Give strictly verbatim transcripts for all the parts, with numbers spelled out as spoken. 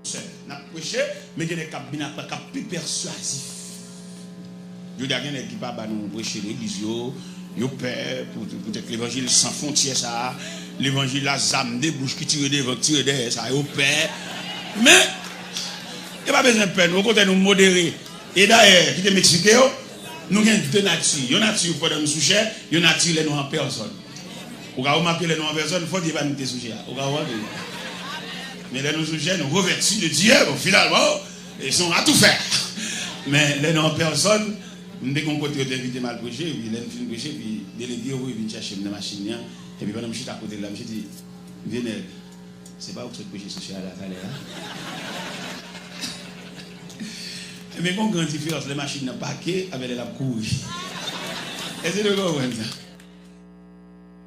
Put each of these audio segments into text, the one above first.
N ap preche, men gen nèg k ap vin apre k ap pi pèswazif. Jodi a, gen nèg ki pa ba nou preche legliz yo, yo pè, pou, poutèt levanjil san fwontyè sa a, levanjil a zam de bouch ki tire devan, ki tire dèyè sa a, yo pè. Men, yo pa bezwen pè nou, okontrè, nou modere. E dayè, kite m eksplike w, nou gen de nati. Yon nati pandan nou sou chè, yon nati lè nou an pèsòn. Ou ka remake lè nou an pèsòn, fò Dye pa nou te sou chè a. Ou ka remake. Men lè nou sou chè, nou revèti de Dye, bon, finalman, e se yon atoufè. Men lè nou an pèsòn, m te gen yon kote yo te envite m al preche, epi lè m fin preche, epi delege yo voye vin chèche m nan machin li an, epi pandan m chita kote l la, misye di, "Vye nèg, se pa ou ki sot preche sou chè a la talè a?" Men gen yon gran diferans lè machin nan pake avè lè l ap kouri. Èske nou konprann sa?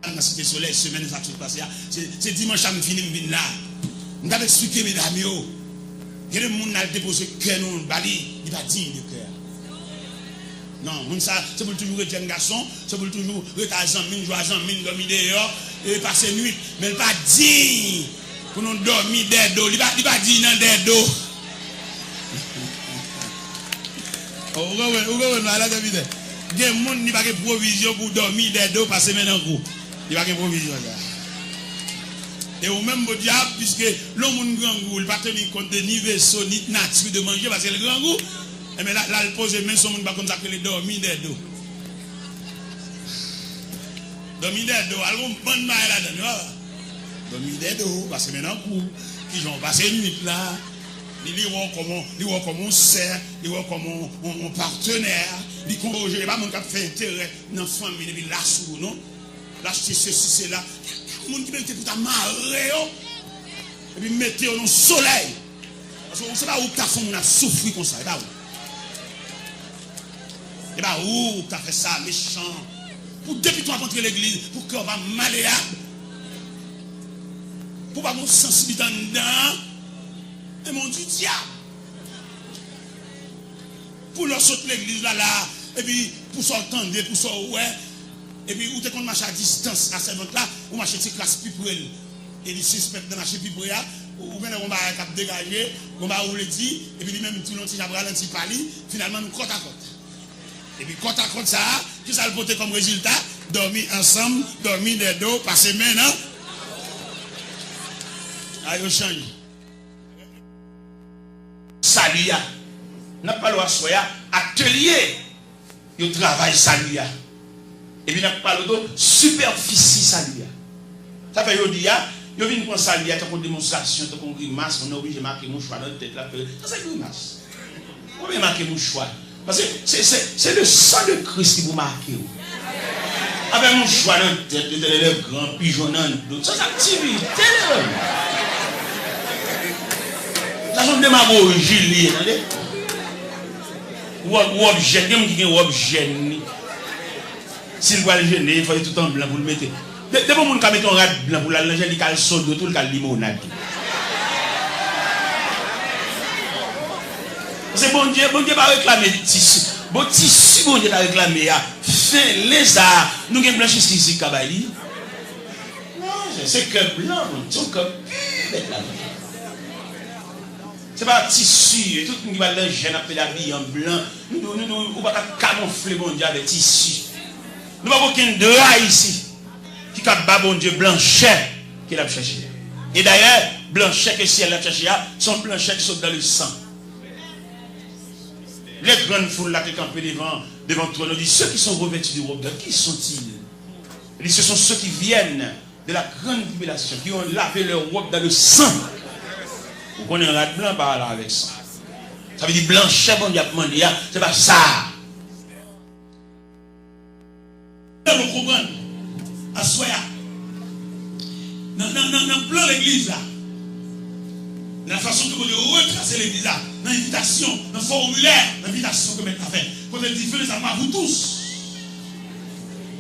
Nan Site Solèy, semèn sa k sot pase a, se, se dimanch la m fini, m vin la. M t ap eksplike medam yo. Gen de moun n al depoze kè nou ba li, li pa diy de kè a. Non, moun sa, se pou l toujou ret jèn gason, se pou l toujou ret a zanmi n, jwe a zanmi n, dòmi deyò, e pase nwit. Men l pa diy pou nou dòmi dèyè do. Li pa, li pa diy nan dèyè do. Ou konprann, ou konprann, malad anpilè. Gen moun, li pa gen pwovizyon pou dòmi dèyè do, pase men nan kou. Li pa gen pwovizyon sa. E ou menm, podyab, piske lè yon moun grangou, li pa teni kont de ni veso, ni nati de manje, paske l grangou, enben, l al poze men sou moun ki pa konn sa k rele dòmi dèyè do. Dòmi dèyè do, al gon bann bagay ladan l, wi. Dòmi dèyè do, pase men nan kou, kijan w pase nwit la. Li, li wè w kòm yon, li wè w kòm yon sè, li wè w kòm yon, yon, yon patnè, li konn jere, pa moun k ap fè enterè nan fanmi epi l la sou ou, non. L achte sesi, sela. Moun ki merite pou ta mare yo, epi mete yo nan solèy. Paske se pa ou ki ta fè yon moun ap soufri konsa, e pa ou. E pa ou ki ta fè sa, mechan. Pou depi w ap antre legliz, pou kè w pa maleab, pou w pa gen yon sansiblite anndan an, e men w di dyab. Pou lè w sot legliz la, la, epi pou sa w tande, pou sa w wè, epi ou te konn mache a distans a sèvant la, ou mache ti kras pi pre l. E li sispèk nan mache pi pre a, ou, ou mennen yon bagay k ap degaje, yon bagay ou vle di, epi li menm tou l yon ti jan ap ralanti pa li, finalman nou kòtakòt. Epi kòtakòt sa a, kisa l pote kòm rezilta? Dòmi ansanm, dòmi dèyè do, pase men nan. A yo chanje. Sali a. N ap pale w aswè a, atelye yo travay sali a. Epi n ap pale w de sipèfisi sali a. Sa fè jodi a, yo vin pran sali a tankou demonstrasyon, tankou grimas, moun nan oblije make mouchwa nan tèt la, fè, sa se grimas. Ou byen make mouchwa. Paske se, se, se le sang de Christ ki pou make w. Avè mouchwa nan tèt, Letènèl est grand, pijon nan do. Sa, se aktivite, mesye. Sa se yon demagoji li ye, tande. Wòb, wòb jèn, gen moun ki gen wòb jèn li. Si l pral jene, fò li tout an blan pou l mete. De, depi yon moun ka mete yon rad blan pou l al nan jèn, li ka al sodo tou, li ka al limonad tou. Paske Bondye, Bondye pa reklame tisi. Bon, tisi Bondye ta reklame a, fenle sa a, nou gen blanchis fizik ka bay li. Non, se kè blan, Bondye, se yon kè pi bèt la. Se pa tisi, tout moun ki pral nan jèn ap pede abiye an blan. Nou, nou, nou, ou pa ka kamoufle Bondye avè tisi. Nou pa gen okenn dra isi ki kab ba Bondye blanchè ke l ap chèche a. E dayè, blanchè ke syèl la ap chèche a, se yon blanchè ki sot dans le sang. Les grandes foules là qui campaient devant, devant trône, on dit, ceux qui sont revêtus de robes blanches, qui sont-ils? Il dit, ce sont ceux qui viennent de la grande tribulation, qui ont lavé leur robe dans le sang. Ou konnen rad blan pa ale avèk san. Sa vle di blanchè Bondye ap mande a, se pa sa. Fè nou konprann, aswè a, nan, nan, nan, nan plan legliz la, la fason ke Bondye retrase legliz la, nan envitasyon, nan fòmilè envitasyon ke mèt la fè, kote l di, venez à moi, vous tous.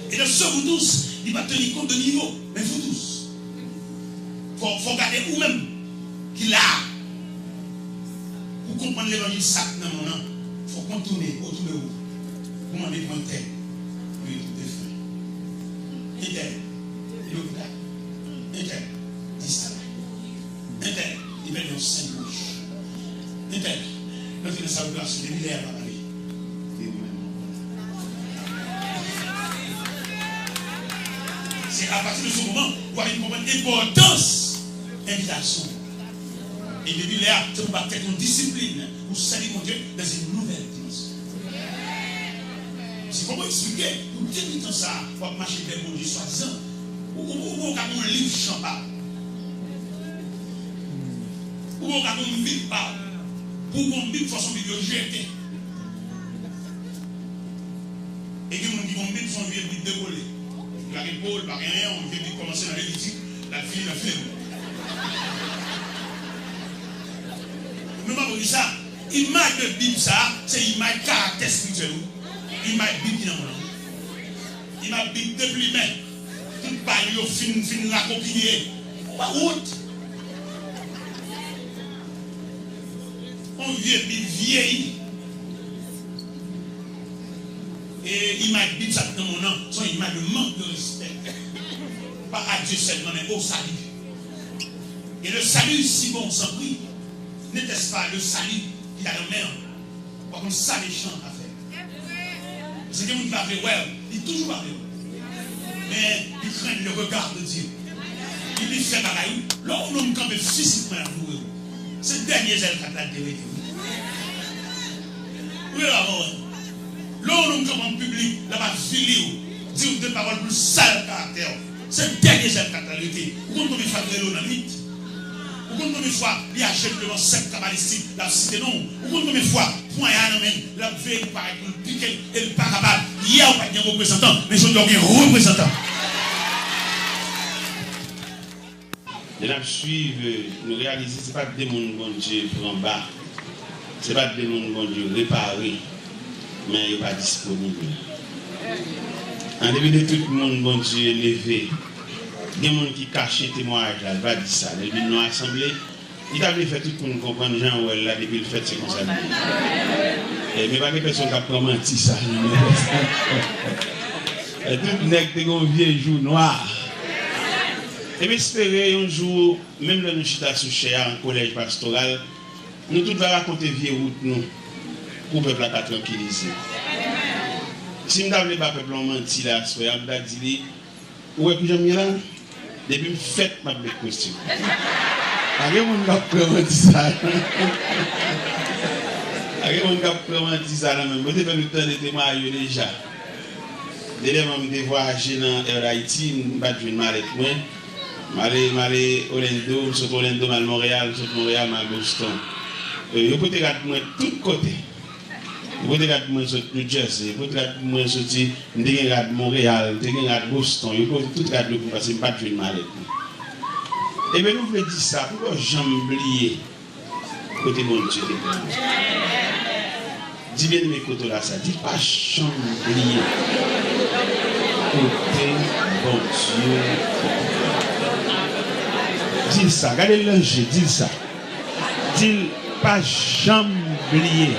Et de ce vous tous, li pa teni kont de nivo, men vous tous. Fò, fò w gade ou menm ki la a. Pou w konprann levanjil sa k nan men w lan, fò w kontounen otou de ou pou mande pou entèl, pou yo tout defen. Entèl, li lopital. Entèl, distrayi. Entèl, li pèdi yon sen bouch. Entèl, nan fini sa yo pral sou depi lè a pa pale. Se apati de se moman ou a vin konprann enpòtans envitasyon. E depi lè a, se pou bat tèt yon disiplin pou sèvi Bondye dans une nouvelle dimension. Se kòman eksplike pou depi tan sa a, w ap mache dèyè Bondye swadizan. Ou, ou, ou, ou ka gon liv chan pa w. Ou, ou ka gon bib pa w. Pou gon bib, fò se yon bib yo jete. E gen moun ki gon bib, se yon vye bib dekole. Li pa gen po, li pa gen anyen, yon vye bib kòmanse nan Levitik, l ap fini nan Filemon. Men pa pou ki sa, imaj de bib sa a, se imaj karaktè espirityèl ou. Imaj bib ki nan mond lan. Imaj bib deplimen. Tout paj yo fin, fin rakokiye. Ou pa wont. Yon vye bib vyeyi. E imaj bib sa k nan mond lan, se yon imaj de mank de respè. Pas à Dieu seulement, mais au salut. Et le salut si bon sans prix, n'était-ce pas le salut ki ta nan men an? Ou pa konn sa mechan ap fè. Paske gen moun ki pa vle wè w, li toujou pa vle wè w. Men li craignent le regard de Dieu. Li, li fè bagay, wi. Lè yon nonm kanpe fizikman, l ap loure w. Se dènye zèl kat la l te rete, wi. Wi, la, bon, wi. Lè yon nonm kanpe an piblik, l ap avili w, di w de pawòl pou l sal karaktè w. Se dènye zèl kat la l rete. Ou konn konbyen fwa l rele w nan nwit? Ou konn konbyen fwa li aje l devan sèk kabalistik, l ap site non w? Ou konn konbyen fwa pwanya nan men l, l ap veye li parèt pou l pike l, e l pa kapab? Yè ou pa t gen reprezantan, men jodi a w gen reprezantan. Lè n ap swiv, nou reyalize se pa de moun Bondye pran ba. Se pa de moun Bondye repare, men yo pa disponib. An depi de tout moun Bondye leve, gen moun ki kache temwayaj la, l pa di sa. Lè l vin nan asanble, li ta vle fè tout moun konprann jan w wè l la, depi l fèt, se konsa l ye. E, men pa gen pèsonn k ap pran manti sa, non, men pèsonn. E, tout nèg te gen yon vye jou nwa. E m espere yon jou, menm lè nou chita sou chè a, an kolèj pastoral, nou tout va rakonte vye wout nou pou pèp la ka trankilize. Si m ta vle ba pèp la yon manti la aswè a, m ta di li, ou wè kijan m ye la? Depi m fèt, m ap met kostim. Pa gen moun k ap pran manti sa. Pa gen moun k ap pran manti sa nan men m. Bon, te fè nou tande temwayaj yo deja. Dènyèman, m te vwayaje nan Air Haiti, m pa t jwenn malèt mwen. M ale, m ale Orlando, m sot Orlando, m al Monreyal, m sot Monreyal, m al Boston. E, yo pote rad mwen tout kote. Yo pote rad mwen sot New Jersey, yo pote rad mwen soti, m te gen rad Monreyal, m te gen rad Boston, yo pote tout rad yo pou m pase, m pa t jwenn malèt mwen. Ebyen, nou vle di sa, pou yo janm bliye kote Bondye te pran nou. Di byeneme kote w la sa, di pa janm bliye kote Bondye te pran nou. Di l sa, gade l nan je, di l sa. Di l pa janm bliye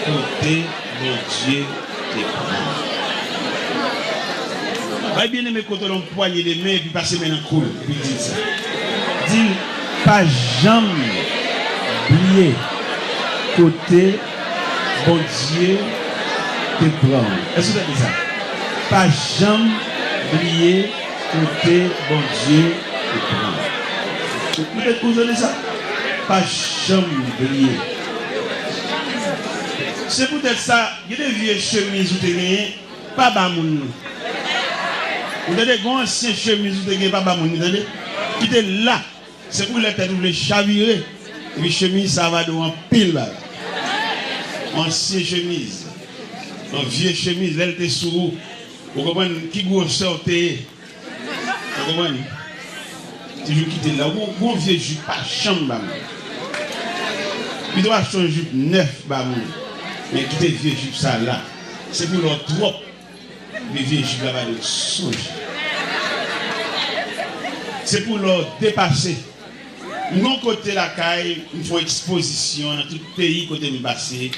kote Bondye te pran. Bay byeneme kote w la yon pwanye de men epi pase men nan kou l epi di l sa. Di l pa janm bliye kote Bondye te pran w. Èske w tande sa? Pa janm bliye kote Bondye te pran w. Ou tande, ou tande sa? Pa janm bliye. Se poutèt sa, gen de vye chemiz ou te genyen, pa ba moun li. Ou tande, gen ansyen chemiz ou te genyen, pa ba moun li, tande. Kite l la. Se pou lè tèt ou vle chavire, epi chemiz sa va de w anpil bagay. Ansyen chemiz, yon vye chemiz, lè l te sou ou, ou konprann ki gwosè w te ye. Ou konprann? Toujou kite l la. Ou gon vye jip pa janm ba moun. Pito w achte yon jip nèf ba moun, men kite vye jip sa la. Se pou lè w twòp, men vye jip la pa de w sonje. Se pou lè w depase. M gon kote lakay, m fè yon ekspozisyon nan tout peyi kote m pase,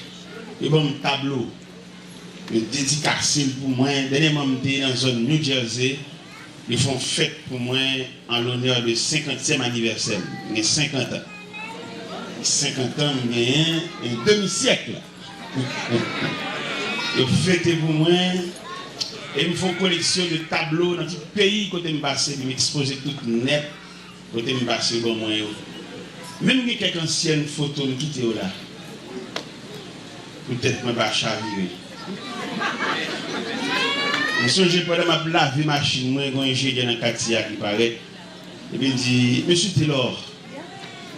yo ban m tablo. Yo dedikase l pou mwen. Dènyèman, m te nan zòn New Jersey. Yo fè yon fèt pou mwen an lonè de senkantyèm anivèsè m. M gen senkant an. Senkant an m genyen, yon demi syèk. Yo fete pou mwen, e m fè yon koleksyon de tablo nan tout peyi kote m pase, epi m ekspoze tout nèt kote m pase yo ban mwen yo. Menm gen kèk ansyen foto m kite yo la. Poutèt mwen pa chavire. M sonje pandan m ap lave machin mwen, gen yon enjenyè nan katye a ki parèt. Epi l di, Mesye Telor,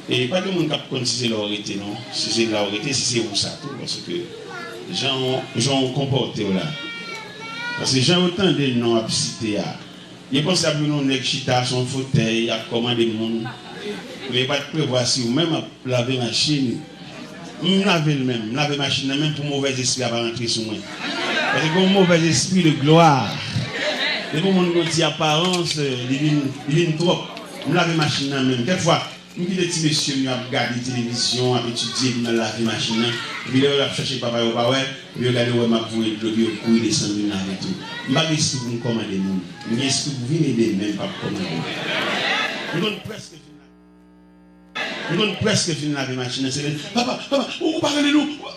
e pa gen moun k ap konn si se la w rete non. Si se la w rete, si se ou sa tou, paske jan, jan w konpòte w la. Paske jan yo tande non w ap site a, yo panse ap vin yon nèg chita sou yon fotèy ap kòmande moun. Men yo pa t prevwa si ou menm ap lave machin. M lave l menm, m lave machin nan menm pou movèzespri a pa rantre sou mwen. Paske gen yon movèzespri de glwa. Depi yon moun gen yon ti aparans, li vin, li vin twòp. M lave machin nan menm. Kèk fwa, m kite ti mesye m yo ap gade televizyon, ap etidye, epi m al lave machin nan. Epi lè yo ap chache papa yo pa wè, epi yo gade yo wè m ap voye dlo, epi yo kouri desann vin lave tou. M pa gen espri pou m kòmande moun. M gen espri pou vin ede, men m p ap kòmande. M konn prèske fin lave. M konn prèske fin lave machin nan, se lè, Papa, papa, ou, ou pa rele nou?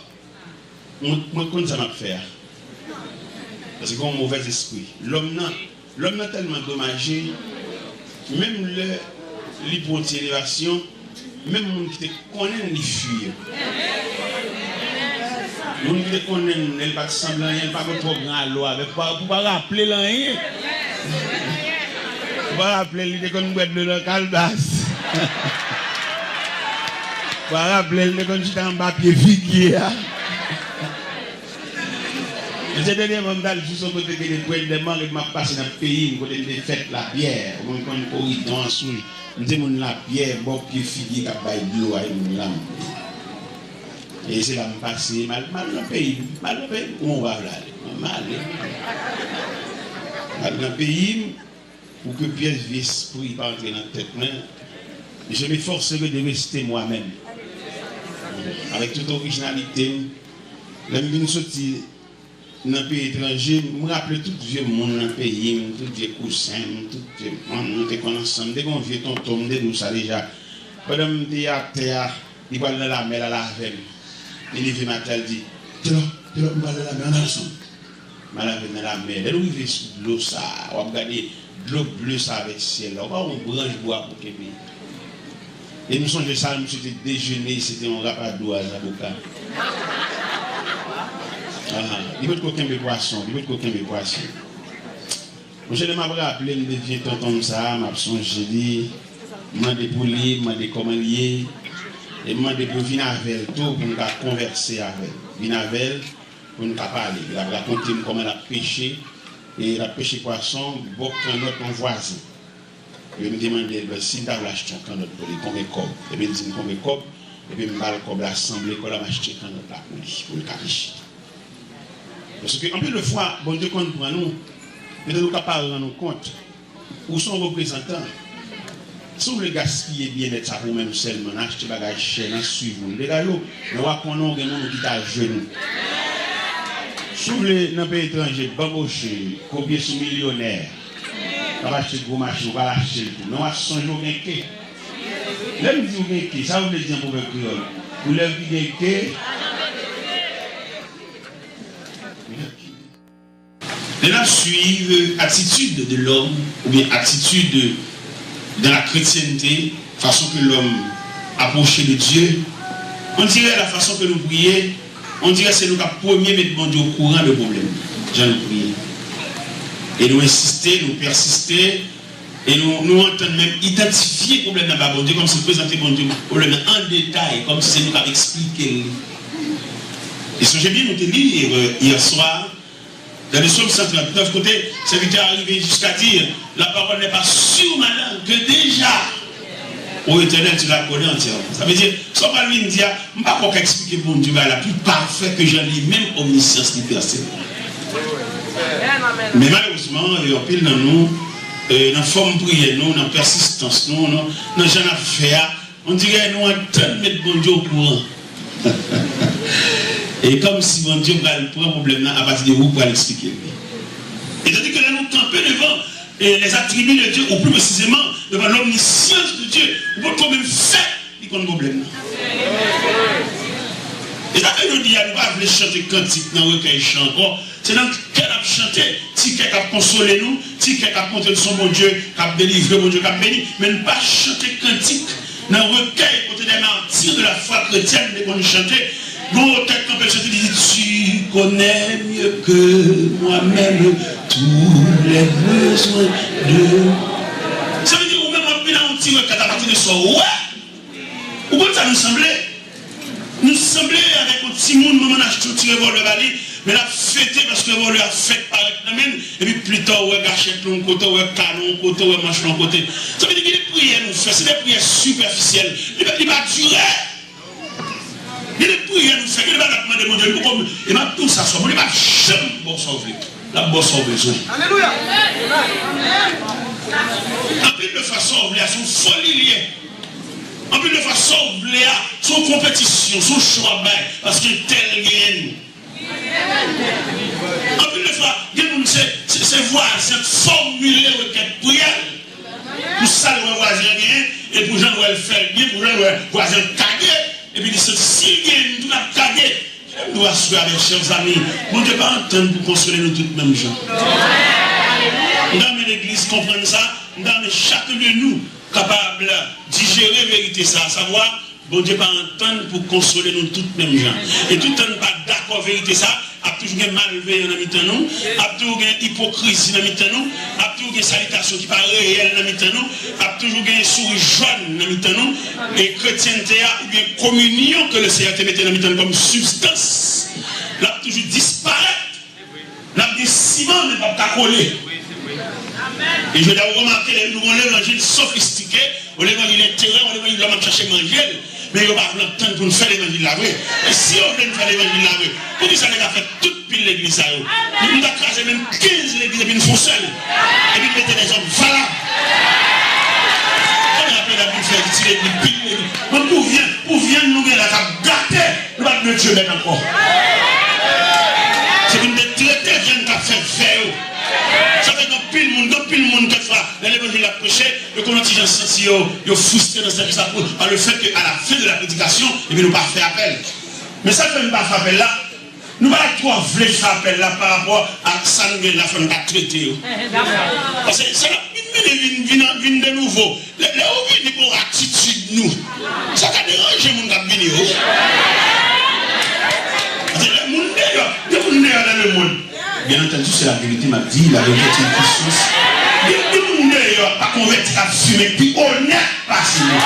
Mwen, mwen konn sa m ap fè a. Paske gen yon movèzespri. Lòm nan, lòm nan tèlman domaje, menm lè li pran ti elevasyon, menm moun ki te konnen l, li fwi yo. Moun ki te konnen l, lè l pa t sanble anyen, l pa gen twò gran alo avèk, pou pa, pou pa raple l anyen. Pou pa raple l, li te konn bwè dlo nan kalbas. Pou pa raple l, li te konn chita anba pye figye a. Mesye, dènyèman, m t al jis yon kote ki rele Pwèl dè Mang, epi m ap pase nan peyi m, kote m te fèt Lapyè. Ou konn koridò an sou, m se moun Lapyè, bò pye figye k ap bay dlo a, e moun la m. E se la m pase, m al, m al nan peyi m, m al nan peyi m, kouman w pa vle ale? M ale. M al nan peyi m, pou ke pyès vye espri pa antre nan tèt mwen, je m'efforcerai de rester moi-même. Avèk tout orijinalite m, lè m vin soti nan peyi etranje, m raple tout vye moun nan peyi m, tout vye kouzen m, tout vye moun nou te konn ansanm. M te gen yon vye tonton m, m te di w sa deja. Pandan m te atè a, li pral nan lamè l al avè m. Li leve maten, l di, Telò, Telò, m pral nan lamè, ann al ansanm. M al avè l nan lamè. Lè nou rive sou dlo sa a, w ap gade dlo ble sa avèk syèl la. Ou pa wè yon branch bwa pou kenbe. E m sonje sa, misye te dejene, se te yon rapadou a zaboka. Ahan. Li potko kenbe pwason, li potko kenbe pwason. Monchè, lè m ap raple m de vye tonton m sa a, m ap sonje li, m mande pou li, m mande kòman l ye, e m mande pou yo vin avè l tou, pou m ka konvèse avè l. Vin avè l, pou n ka pale. L ap rakonte m kòman l ap peche, e l ap peche pwason bò kannòt yon vwazen. Epi m te mande l si m ta vle achte yon kannòt pou li, konbyen kòb. Epi l di m konbyen kòb, epi m ba l kòb la, sanble kòb la, m achte kannòt la pou li, pou l ka peche. Paske anpil de fwa, Bondye konn pran nou, men nou ka pa rann nou kont. Ou se yon reprezantan. Si w vle gaspiye byennèt sa pou ou menm sèlman, nan achte bagay chè, nan swiv moun, degaj ou, men w a konnen w gen moun ou kite ajenou. Si w vle nan peyi etranje, banboche, kopye sou milyonè, k ap achte gwo machin, ou pral achte l tou, men w a sonje w gen ke. Lè m di w gen ke, sa w vle di an pwovèb kreyòl? Koulèv ki gen ke. Lè n ap swiv atitid de lòm, oubyen atitid dans la chrétienté, façon que l'homme approche de Dieu, on dirait la façon que nou priye, on dirait se nou k ap premye met Bondye okouran de pwoblèm, jan nou priye. E nou ensiste, nou pèsiste, e nou, nou antann menm idantifye pwoblèm nan ba Bondye, kòmsi nou prezante Bondye pwoblèm nan an detay, kòmsi se nou k ap eksplike l li. E sonje byen, nou te li, euh, yè swa, dans le psaume cent trente-neuf, kote sèvitè a rive jusqu'à dire, la parole n'est pas sur ma langue, que déjà, ô Éternel, tu la connais entièrement. Sa vle di, sa w pral vin di a, m pa kwè w ka eksplike Bondye bagay la pi pafè ke jan li menm omniscience li pèse. Men malerezman, e anpil nan nou, e nan fòm priyè nou, nan pèsistans nou, nan, nan jan n ap fè a, on dirait nou antann met Bondye okouran. E kòmsi Bondye pral pran pwoblèm nan apati de ou pral eksplike l. E tandi ke lè nou kanpe devan, e, les attributs de Dieu, ou plus précisément, devant l'omniscience de Dieu, ou potko menm fè li konn pwoblèm nan. E sa fè jodi a nou pa vle chante kantik nan rekèy chan ankò. Se nan kè n ap chante, ti kè k ap konsole nou, ti kè k ap montre n se yon Bondye k ap delivre, Bondye k ap beni. Men n pa chante kantik nan rekèy kote des martyrs de la foi chrétienne te konn chante. Gon otè k kanpe l chante, li di, Tu connais mieux que moi-même tous les besoins de. Sa vle di, ou menm w ap vin a yon ti rekèt apati de sa w wè. Ou konn sa nou sanble? Nou sanble avèk yon timoun, manman n achte yon ti revòlvè ba li, men l ap fete paske revòlvè a fèk parèt nan men l, epi plita w wè gachèt li yon kote, w wè kanon yon kote, w wè manch lan yon kote. Sa vle di, gen de priyè nou fè, se de priyè sipèfisyèl. Li pa, li pa dire. Gen de priyè nou fè, gen de bagay n ap mande Bondye, li poko, e m ap di w sa swa, Bondye p ap janm ba w sa w vle. L ap ba w sa w bezwen. Alelouya! Anpil de fwa, sa w vle a, se yon foli li ye. Anpil de fwa, sa w vle a, se yon konpetisyon, se yon cho w ap bay, paske entèl genyen l. Anpil de fwa, gen moun se, se, se vwazen k fòmile rekèt priyè l pou sa l wè vwazen an genyen, e pou jan l wè l fè l byen, pou jan l wè vwazen an kage, epi li santi si l genyen, nou tout ap kage. Kite m di w aswè a, mes chers amis, Bondye pa antann pou konsole nou tout menm jan. M ta renmen legliz konprann sa, m ta renmen chak de nou kapab dijere verite sa, savwa, Bondye pa antann pou konsole nou tout menm jan. E toutan n pa dakò verite sa, ap toujou gen malveyan nan mitan nou, ap toujou gen ipokrizi nan mitan nou, ap toujou gen salitasyon ki pa reyèl nan mitan nou, ap toujou gen souri jòn nan mitan nou, e kretyente a oubyen kominyon ke le Seyè te mete nan mitan nou kòm sibstans, l ap toujou disparèt. N ap gen siman, men l p ap ka kole. E jodi a, ou remake, nou gen yon levanjil sofistike, yon levanjil enterè, yon levanjil lòm ap chache manje l, men yo pa vle antann pou n fè levanjil la vre. E si yo vle n fè levanjil la vre, poukisa nèg ap fè tout pil legliz sa yo? Nou ta kraze menm kenz legliz epi n fè yon sèl, epi n mete dèzòm valab. Kounye a, apre n ap vin fè ti legliz, pil legliz. Men pou vyann, pou vyann nou gen la k ap gate. Nou pa t vle Dye mèt ankò. Se pou n te trete vyann k ap fè vè yo. Sa fè gen anpil moun, gen anpil moun, kèk fwa, lè levanjil ap preche, yo konn yon ti jan santi yo, yo fristre nan sèvis la, pou, par le fait que à la fin de la prédication, epi nou pa fè apèl. Men sa k fè nou pa fè apèl la, nou pa twò vle fè apèl la pa rapò ak sa nou gen la, fò n ta trete yo. Paske sa n ap vin mennen vin, vin, vin de nouvo. Lè, lè ou vini pou atitid nou, sa ka deranje moun k ap vini yo. Paske lè moun deyò, gen moun deyò dans le monde. Bien entendu, c'est la vérité, m ap di, la vérité est une puissance. Gen, gen moun deyò pa konvèti k ap fimen pi onèt pase nou.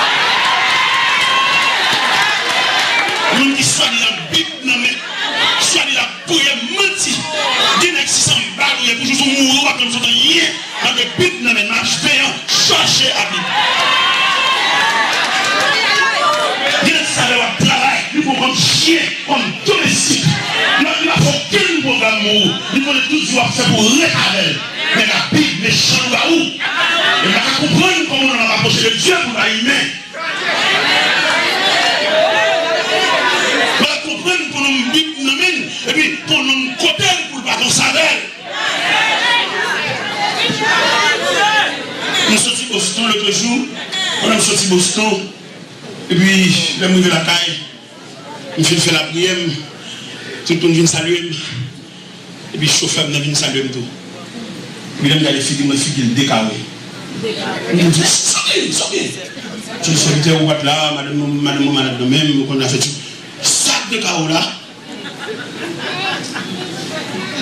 Moun ki swadizan Bib nan men, swadizan ap priye manti. Gen nèg si se anba l ou ye, pou jis ou mouri, ou pa konn sot anyen. Mande Bib nan men m, achte yon, chache a Bib. Gen sa lè w ap travay, li pran w kòm chyen, kòm domestik. Li, li pa fè okenn pwogram pou ou. Li konnen tout sa w ap fè pou w ret avè l. Men la Bib mechan lougarou. E m pa ka konprann kòman yon nonm ap apwoche de Dye pou l pa imen. M pa ka konprann pou nonm Bib nan men l, epi pou nonm kote l pou l pa konn sa avè l. M soti Boston lòt jou, pandan m soti Boston, epi lè m rive lakay, m fin fè lapriyè m, tout moun vin salye m, epi chofè m nan vin salye m tou. Epi lè m gade figi m, m wè figi l dekare. M di, "Sa gen, sa gen?" Ti sèvitè, ou pa t la, madanm nou, madanm mwen malad nan men m, ou konn afè ti, sa k dekare w la?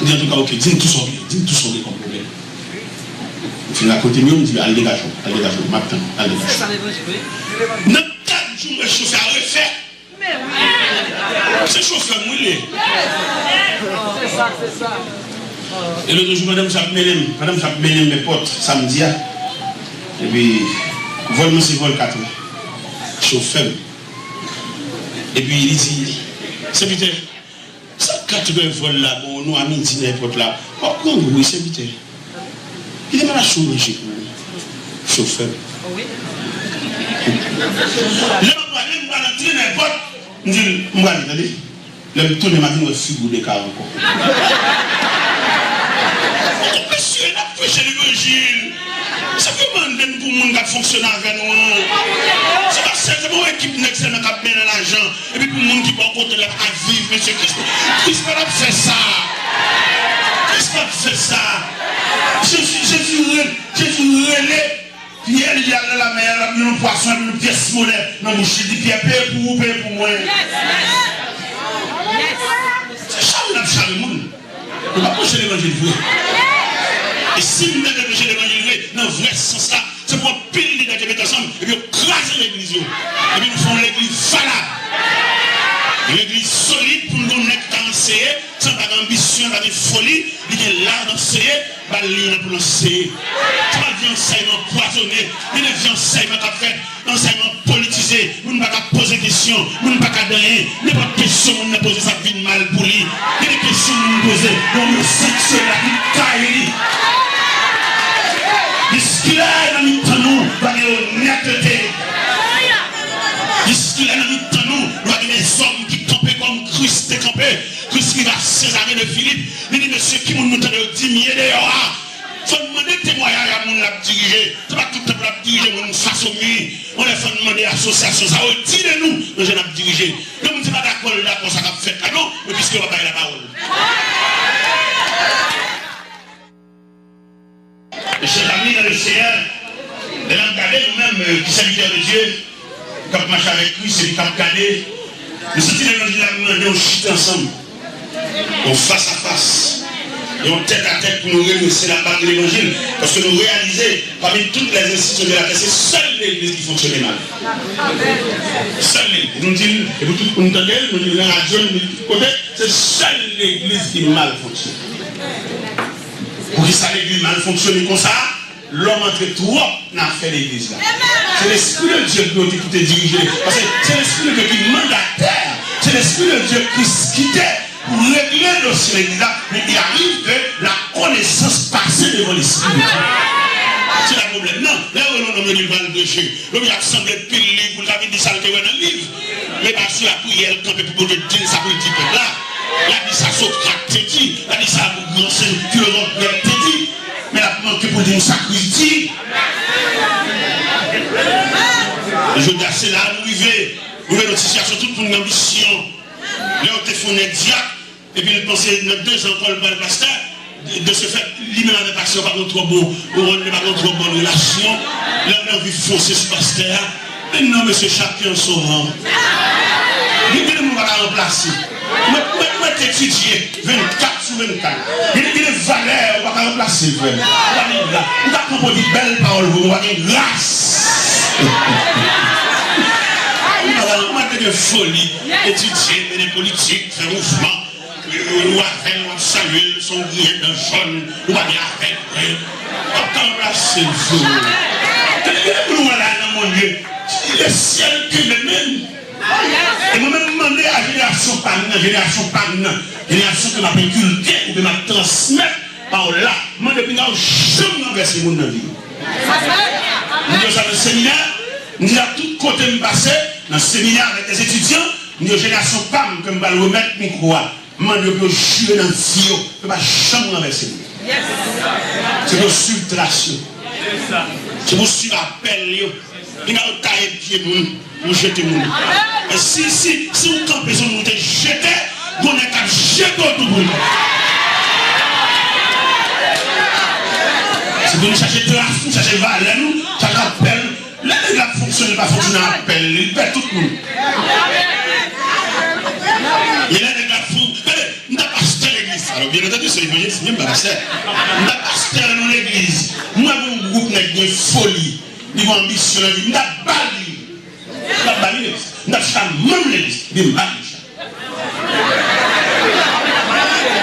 M di, antouka, oke, di m tou sa w gen, di m tou sa w gen kòm pwoblèm. M fin rakonte m yo, m di, al degaje w, al degaje w, m ap tann ou, al degaje w. Nan kat jou, m wè chofè a refè. Se chofè m, wi, li ye. E lòt jou, pandan m sot ap mennen m, pandan m sot ap mennen m èpòt, samdi a, epi vòl mwen se vòl katrè. Chofè m. Epi li di, "Sèvitè, sa katrè vòl la, bon, nou a midi nan èpòt la. W ap grangou, wi, sèvitè. Kite m al achte yon manje pou ou." Chofè m. Lè m ap prale, m pral antre nan èpòt, m di l, "M prale, tande." Lè m tounen, m ap vin wè figi w dekare ankò. Mesye, n ap preche levanjil. Sa k yo mande n pou moun k ap fonksyone avè nou an? Se pa Se, se pou yon ekip nèg sèlman k ap mennen lajan, epi pou moun ki bò kote l ap ka viv, mesye. Kris, Kris pa t ap fè sa. Kris pa t ap fè sa. Jezi, Jezi re-, Jezi rele Pyè, li al nan lamè a, l ap jwenn yon pwason epi yon pyès monè nan bouch li, di, Pyè, peye pou ou, peye pou mwen. Se chare n ap chare moun. Nou pa preche levanjil vre. E si m te vle preche levanjil vre, nan vrè sans la, se pou anpil lidè te met ansanm epi yo kraze legliz yo. Epi nou fè yon legliz valab. Yon legliz solid pou n gen yon nèg ki ka anseye, san pa gen anbisyon, pa gen foli, li gen la l anseye, ba l liy nan pou l anseye. Se pa vye ansèyman pwazone, gen de vye ansèyman k ap fèt. Ansèyman politize, moun pa ka poze kesyon, moun pa ka di anyen, nenpòt kesyon moun nan poze sa ap vin mal pou li. Gen de kesyon moun poze, yon moun sanksyon la ki kay li. Jiskilè nan mitan nou, pa gen onètete. Jiskilè nan mitan nou, pa gen de zòm ki kanpe kòm Kris te kanpe. Kris rive a Sezare de Filip, li di, mesye, ki moun nou tande yo di m ye deyò a? Fò n mande temwayaj a moun l ap dirije. Se pa tout tanp l ap dirije moun fason m ye. Yon lè fò n mande asosyasyon sa yo di de nou nan jan n ap dirije. Yon moun se pa dakò l dakò sa k ap fèt la non, men piske yo pa bay lapawòl. Mes chers amis dans le Seigneur, lè n ap gade nou menm, euh, ki sèvitè de Dye, k ap mache avèk Kris epi k ap gade, nou santi levanjil la mande yon chita ansanm, yon fas a fas, yon tèt a tèt pou nou redrese labag levanjil. Paske nou reyalize, pami tout lèzenstitisyon de latè, se sèl legliz ki fonksyone mal. Sèl legliz. Nou di l, e pou tout moun tande l, nou di l nan radyo, nou di l tout kote, se sèl legliz ki mal fonksyone. Poukisa legliz mal fonksyone konsa? Lòm antre twòp nan afè legliz la. Se Lespri de Dye ki dwe te kite dirije. Paske se Lespri de Dye ki mandatè. Se Lespri de Dye Kris kite pou regle dosye legliz la. Men il arrive que la connaissance passe devant l'Esprit de Dieu. Se la pwoblèm nan. Lè yo rele yon nonm, yo di l pral preche. Lòm yo ap sanble pil liv pou l ta vin di sa l te wè nan liv. Men pa sou lapriyè l kanpe pou Bondye di l sa pou l di pèp la. L a di sa Sokrat te di, l a di sa gran sent filozòf grèk te di. Men l ap manke pou l di nou sa Kris di. Jodi a, se la a nou rive. Nou rive nan sitiyasyon tout moun gen anbisyon. Lè yo te fè yon nèg dyak, epi l panse nan dezan ankò l pral pastè. De, de ce fait, li menm avèk pastè yo pa gen twò bon, yo pa gen twò bon relasyon. Lè l anvi fonse sou pastè a, men non, mesye, chacun son rang. Gen, gen de moun pa ka ranplase. Mwen, mwen, mwen te etidye vennkat sou vennkat. Gen, gen de valè ou pa ka ranplase, frè m. Ou pa gen la. Ou ka pran pou di bèl pawòl vre, ou pa gen gras. Ou pa ka, ou pa te gen foli, etidye, mennen politik, fè mouvman. Ou avè l, w ap salye l, se yon griyen dan jòn, ou pa gen avè l vre. W ap ka ranplase l vre. Tande, gen de moun w wè la nan mond yo, lesyèl kenbe menm. E mwen menm, m mande a jenerasyon pa m nan, jenerasyon pa m nan, jenerasyon ke m ap enkilte oubyen m ap transmèt pawòl la, m mande pou n pa janm ranvèse moun nan vi yo. M di yo sa nan seminè, m di sa tout kote m pase, nan seminè avèk lèzetidyan, m di yo jenerasyon pa m ke m pral remèt mikwo a. M mande yo pou yo jire nan vi yo, yo pa janm ranvèse moun. Se pou yo swiv tras yo. Se pou yo swiv apèl yo. Li ka yo taye pye moun, pou yo jete moun. E si, si, si ou kanpe sou moun ou te jete, gon nèg k ap jete w tou pou li. Se pou nou chache tras nou, chache valè nou, chache apèl. Lè nèg la ap fonksyone, li pa fonksyone apèl li, li pè tout moun. E lè nèg la ap fon-, tande, m ta pastè legliz. Alò, byen antandi, se evanjelis, men m pa pastè. M ta pastè nan yon legliz. M wè gon gwoup nèg gen foli, li gen anbisyon nan vi. M ta ba li. M ta ba li legliz. M ta chita manm legliz. Epi m ba li chak.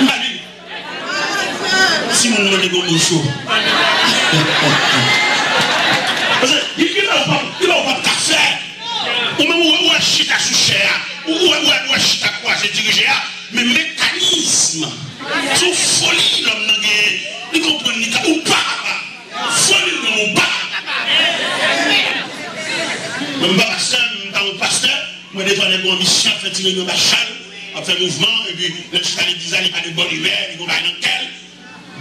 M ba li. Si moun mande gon bouch ou. Paske, ki, ki lè ou p ap, ki lè ou p ap ka fè? Ou menm ou wè, ou wè chita sou chè a. Ou wè, ou wè, ou wè chita kwaze dirije a. Men mekanis. Se yon foli lòm nan genyen. Li konprann li ka, ou pa kapab. Foli l menm ou pa kapab. Mwen m pa pastè, m pa yon pastè. Mwen de twa nèg gon anbisyon ap fè ti reyinyon anba chal, ap fè mouvman, epi lè chita legliz la, li pa de bòn imè, li gon bagay nan kè l.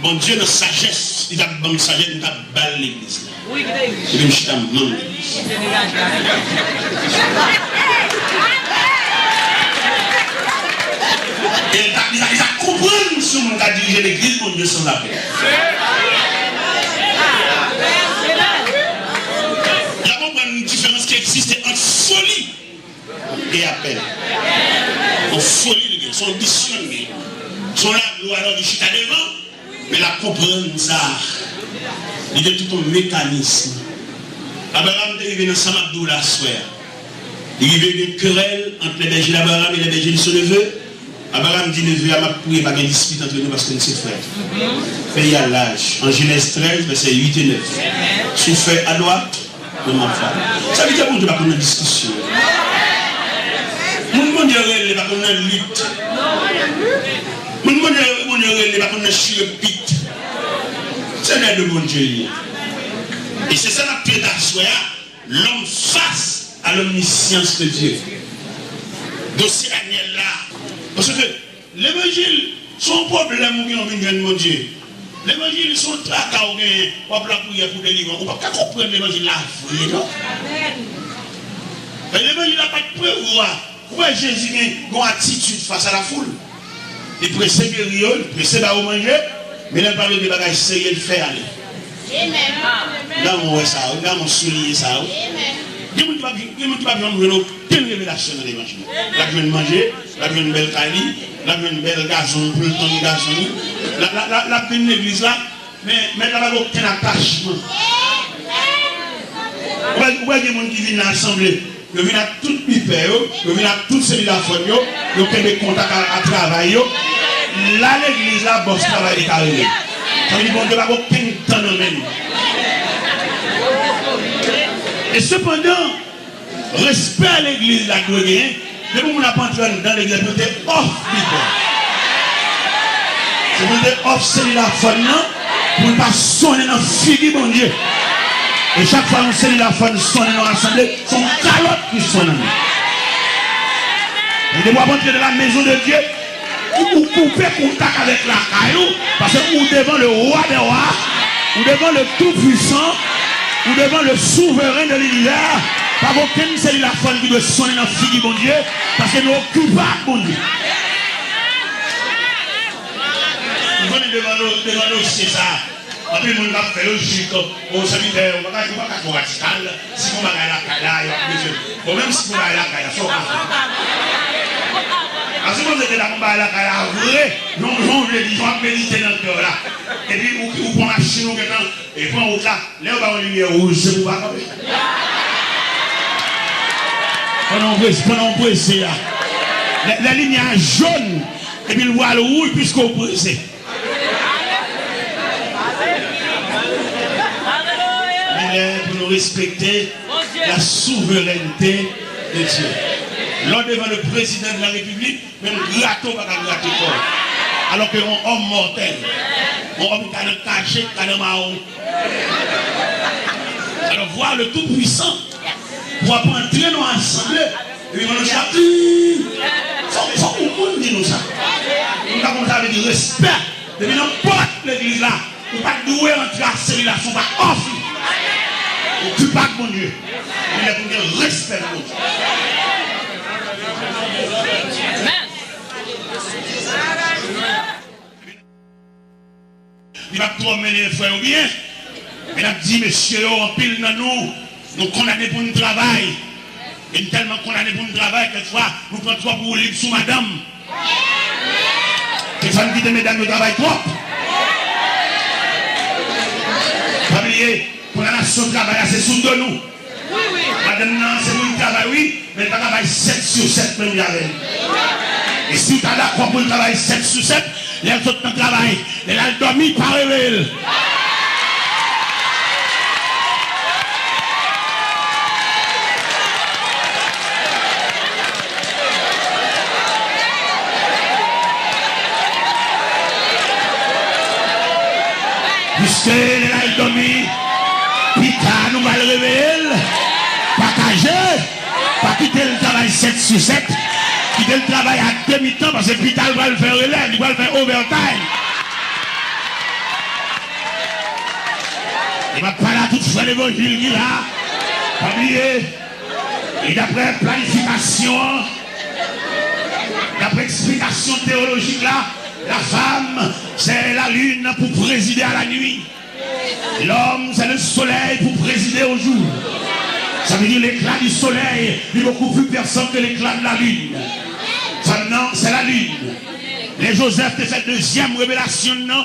Bondye nan sajès, li t ap ban m sajès, m t ap ba l legliz la. Epi m chita m manm legliz. E li t ap, li t ap, li t ap konprann si yon moun ka dirije legliz Bondye sanzapèl. L ap konprann diferans ki egziste ant foli e apèl. Yon foli li gen, se yon anbisyon li gen. Se yon laglwa, alò li chita devan, men l ap konprann sa. Li gen tout yon mekanis. Abraram te rive nan sa m ap di w la aswè a. Li rive gen kerèl ant lè bèje d'Abraham e lè bèje de son neveu. Abraham di neve a, m ap priye pa gen dispit ant nou paske n se frè. Peyi a laj. An Jenèz trèz, vèsè uit e nèf. Si w fè adwat, Nan m ap fè. Sèvitè Bondye pa konn nan diskisyon. Moun Bondye rele pa konn nan lit. Moun Bondye, Bondye rele pa konn nan chire pit. Se nèg de Bondye li ye. E se sa n ap trete aswè a, l'homme face à l'omniscience de Dieu. Dosye Danyèl la. Paske Levanjil, se yon pwoblèm ou gen, ou vin jwenn Bondye. Levanjil, se yon traka ou genyen, w ap lapriyè pou delivrans. Ou p ap ka konprann levanjil la vre, non. Men levanjil la pa t prevwa. Ou wè Jezi gen yon atitid fas a lafoul. Li prese geri yo, li prese ba yo manje, men lè l pale de bagay serye, l fè ale. Amen. Amen. Gade mwen wè sa, wi. Gade mwen souliye sa, wi. Amen. Gen moun ki p ap, gen moun ki p ap janm jwenn okenn revelasyon nan levanjil. L ap jwenn manje, l ap jwenn bèl kay li, l ap jwenn bèl gazon pou l tann gazon li. L ap, l ap, l ap, l ap vin legliz la, men, men l ap gen okenn atachman. Ou wè, ou wè gen moun ki vin nan asanble. Yo vin ak tout bipè yo, yo vin ak tout seli la fòn yo, yo kenbe kontak a, a travay yo. La legliz la, bòs travay li ka rele. Sa vle di Bondye pa gen okenn tan nan men nou. E sepandan, respè legliz la dwe genyen. Depi moun ap antre anndan legliz la, pou te off bipè. Se pou te off seli la fòn nan, pou l pa sonnen nan figi Bondye. E chak fwa yon seli la fòn sonnen nan asanble, se yon kalòt ki sonnen. E depi w ap antre dans la maison de Dieu, ou, ou koupe kontak avèk lakay ou, paske ou devan le roi des rois, ou devan le tout puissant, ou devan le souverain de l'univers. Pa gen okenn seli la fòn ki dwe sonnen nan figi Bondye, paske nou okipe ak Bondye. Ou konnen devan nou, devan dosye sa, anpil moun k ap fè lojik, o, sèvitè, ou pa ka, ou pa ka twò radikal. Si gon bagay lakay la, y ap bezwen. Bon, menm si gon bagay lakay la, sa w ka fè? A, si Bondye te la gon bagay lakay la vre, jan, jan w vle di, jan w ap medite nan kè w la. Epi ou, ou pran machin, ou gentan, e pran wout la. Lè yo ba w limyè wouj, se pou w pa kanpe. Pandan w prese, pandan w prese a. Lè, lè limyè a jòn, epi l pral wouj piske w prese. Li lè pou nou respekte la souveraineté de Dieu. Lè w devan le président de la République, menm grate w pa ka grate kò w. Alò ke yon òm mòtèl, yon òm ki ka nan kache, ki ka nan mawon. Alò, voir le Tout-Puissant, w ap antre nan asanble, epi mwen chak, fòk, fòk yon moun di nou sa. Nou ta konn sa vle di respè. Depi nan pòt legliz la, ou pa t dwe antre ak seli la si w pa off li. Okipe ak Bondye. Li lè pou n gen respè pou Bondye. Li p ap twò mennen frè yo byen. Men n ap di mesye yo, anpil nan nou, nou kondane pou n travay. E n tèlman kondane pou n travay, kèk fwa, nou pran twòp woulib sou madanm. Kèk fwa, n kite medam yo travay twòp. Pa bliye, kondanasyon travay la, se sou do nou. Madanm nan, se pou l travay, wi, men l pa ka bay sèt sou sèt menm jan avè l. E si w ta dakò pou l travay sèt sou sèt, lè l sot nan travay, lè l al dòmi, pa reveye l. Piske lè l al dòmi, pita nou pral reveye l. Pataje, pa kite l travay sèt sou sèt. Kite l travay a demi tan, paske pita l pral fè relèv, li pral fè overtime. M ap pale a tout frè levanjil ki la. Pa bliye, e daprè planifikasyon an, daprè eksplikasyon teyolojik la, la femme, c'est la lune pour présider à la nuit. L'homme, c'est le soleil pour présider au jour. Ça veut dire l'éclat du soleil, il est beaucoup plus puissant que l'éclat de la lune. Fanm nan, c'est la lune. Lè Joseph te fè dezyèm revelasyon nan,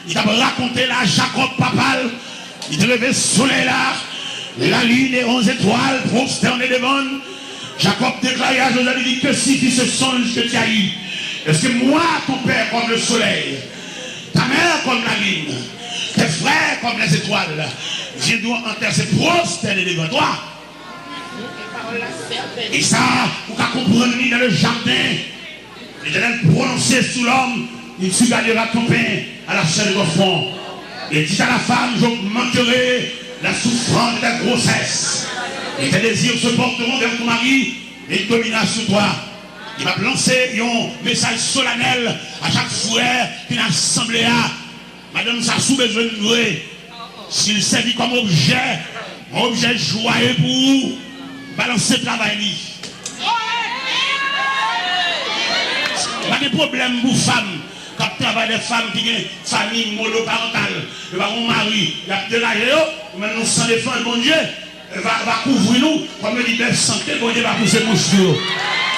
li t ap rakonte la Jacob papa l, li te leve solèy la, la lune et onze étoiles prosternées devant. Jacob déclare à Joseph, il dit, que signifie ce songe que tu as eu? Est-ce que moi, ton père, comme le soleil, ta mère comme la lune, tes frères comme les étoiles, viendront en terre se prosterner devant toi? E sa, ou ka konprann li nan le jardin. L'Éternel prononçait sur l'homme, il te gardera ton pain à la chair de ton front. Et dit à la femme, j'augmenterai la souffrance de ta grossesse. Et tes désirs se porteront vers ton mari, et il dominera sur toi. Li ap lanse yon mesaj solanèl a chak frè ki nan asanble a. Madanm sa, si w bezwen l vre, si l sèvi kòm objè, yon objè jwaye pou ou, balanse travay li. Pa gen pwoblèm pou fanm k ap travay, de fanm ki gen fanmi monoparantal, yo pa gen mari, y ap deraje yo, ou menm nou san defans Bondye. Va, va kouvri nou, kòm yo di, bèf sante, Bondye va pouse mouch sou yo.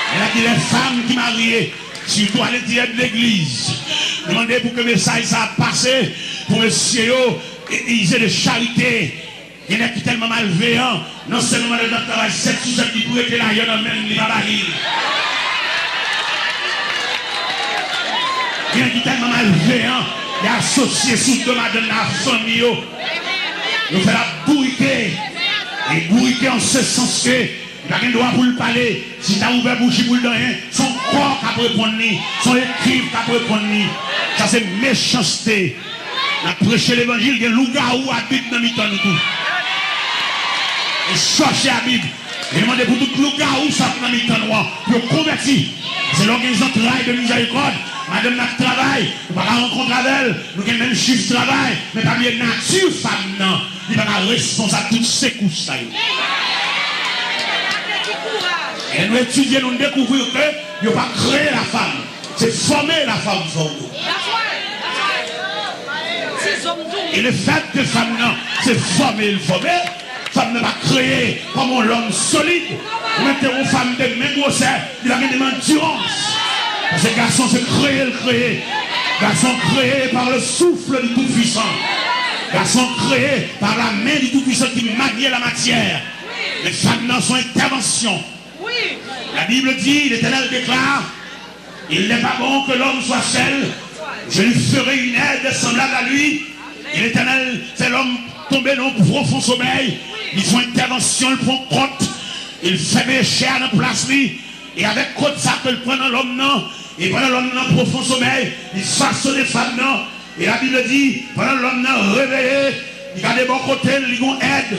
Men l ap di, les femmes qui marient, surtout à l'intérieur de l'église, nou mande pou ke mesaj sa a pase, pou mesye yo, i- ize de charite. Gen nèg ki tèlman malveyan, non sèlman madanm nan travay sèt sou sèt, li pou rete la, y an nan men l, li pa ba li l. Gen nèg ki tèlman malveyan, y asosye sou do madanm nan ak fanmi yo. Yo fè l ap bourike. E bourike an se sans ke li pa gen dwa pou l pale. Si l ta ouvè bouch li pou l danyen, se yon kò k ap reponn li, se yon ekri k ap reponn li. Sa se mechanste. N ap preche levanjil, gen lougawou a Bib nan mitan nou tou. E chèche a Bib. E mande pou tout lougawou sa k nan mitan nou an, pou yo konvèti. Paske lè w gen zantray de mizèrikòd, madanm nan ap travay, ou pa ka rankontre avè l, nou gen menm chif travay, men pa bliye nati fanm nan, li pa ka responsab tout sekous sa yo. E nou etidye, nou dekouvri ke yo pa kreye la femme, se fòme la femme fòme. E le fèt ke fanm nan se fòme l fòme, fanm nan pa kreye kòm yon lòm solid. Ou mete yon fanm de menm gwosè, li pa gen menm andirans. Paske gason se kreye l kreye. Gason kreye par le souffle du Tout-Puissant. Gason kreye par la main du Tout-Puissant qui manie la matière. Men fanm nan se yon entèvansyon. La Bible dit, l'Éternel déclare, il n'est pas bon que l'homme soit seul. Je lui ferai une aide semblable à lui. E Letènèl fè lòm tonbe nan yon pwofon somèy. Li fè yon entèvansyon, li pran kont. Li fèmen chè a nan plas li. E avèk kont sa ke l pran nan lòm nan, e pandan lòm nan pwofon somèy, li fasonnen fanm nan. E Labib di, pandan lòm nan reveye, li gade bò kote l, li gon èd.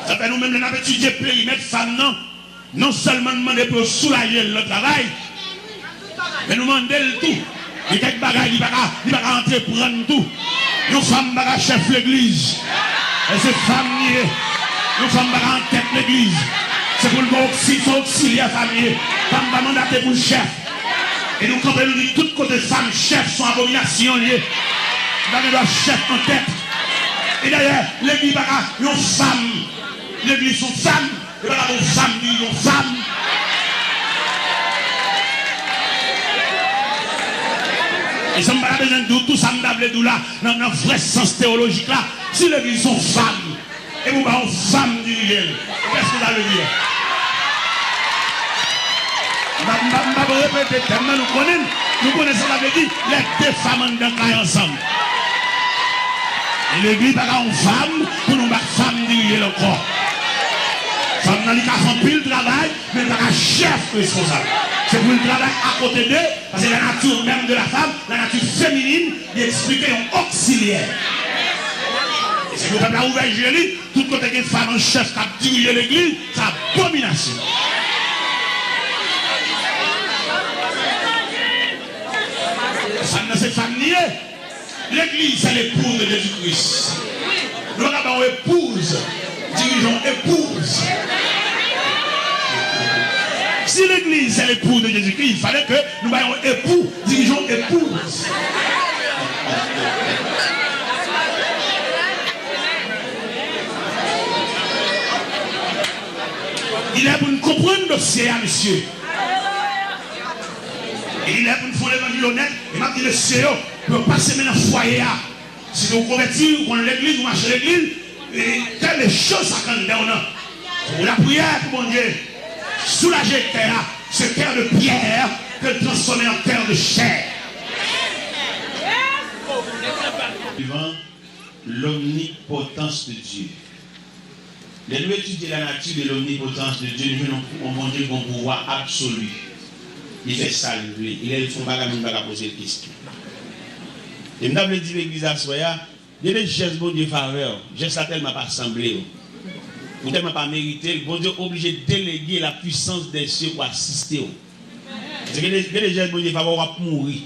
Sa fè nou menm lè n ap etidye perimèt fanm nan, non sèlman n mande pou yo soulaje l nan travay, men nou mande l tou. Gen kèk bagay li pa ka, li pa ka antreprann tou. Yon fanm pa ka chèf legliz. E se fanm li ye. Yon fanm pa ka an tèt legliz. Se pou l gen oksi-, se oksilyè fanm li ye. Fanm pa mandate pou l chèf. E nou kanpe, nou di tout kote fanm chèf, se yon abominasyon li ye. Li pa gen dwa chèf an tèt. E dayè, legliz pa ka, yon fanm, legliz se yon fanm, e pa ka yon fanm dirije yon fanm. E sa m pa ta bezwen di w, tou sa m ta vle di w la, nan, nan vrè sans teyolojik la, si legliz se yon fanm, e pou ba yon fanm dirije l, kèske sa vle di? M pa, m pa, m pa repete tèm nan, nou konnen l, nou konnen sa sa vle di, lè de fanm anndan kay ansanm. E legliz pa ka yon fanm pou nou ba fanm dirije l ankò. Fanm nan, li ka fè anpil travay, men l pa ka chèf responsab. Se pou l travay akote de, paske la nature même de la femme, la nature féminine, li eksplike yon oksilyè. E se pou pèp la ouvè je li, tout kote gen fanm an chèf k ap dirije legliz, se abominasyon. Fanm nan se fanm li ye. Legliz se l'épouse de Jésus-Christ. Yon épouse, dirigeons épouse. Si l'église c'est l'épouse de Jésus-Christ, il fallait que nous ayons époux, dirigeons épouse. Il est pour nous comprendre dossier, hein, monsieur. Il est pour nous faire l'évangile honnête, et maintenant, monsieur, pour passer maintenant foyer, hein. Si nou konvèti, ou konn legliz, ou mache legliz, e tèl e choz sa k anndan w nan. Ou lapriyè pou Bondye soulaje kè a, ce cœur de pierre, ke l transfòme an cœur de chair. Suivant, l'omnipotence de Dieu. Lè nou etidye la nature de l'omnipotence de Dieu, nou jwenn yon, yon Bondye ki gen pouvwa absoli. Li fè sa l vle. E lè l fè yon bagay, moun pa ka poze l kesyon. E m ta vle di legliz aswè a, gen de jès Bondye fè avè w, jès la tèlman pa sanble w, ou tèlman pa merite l, Bondye oblije delege la puissance des cieux pou asiste w. Paske gen de, gen de jès Bondye fè avè w, w ap mouri.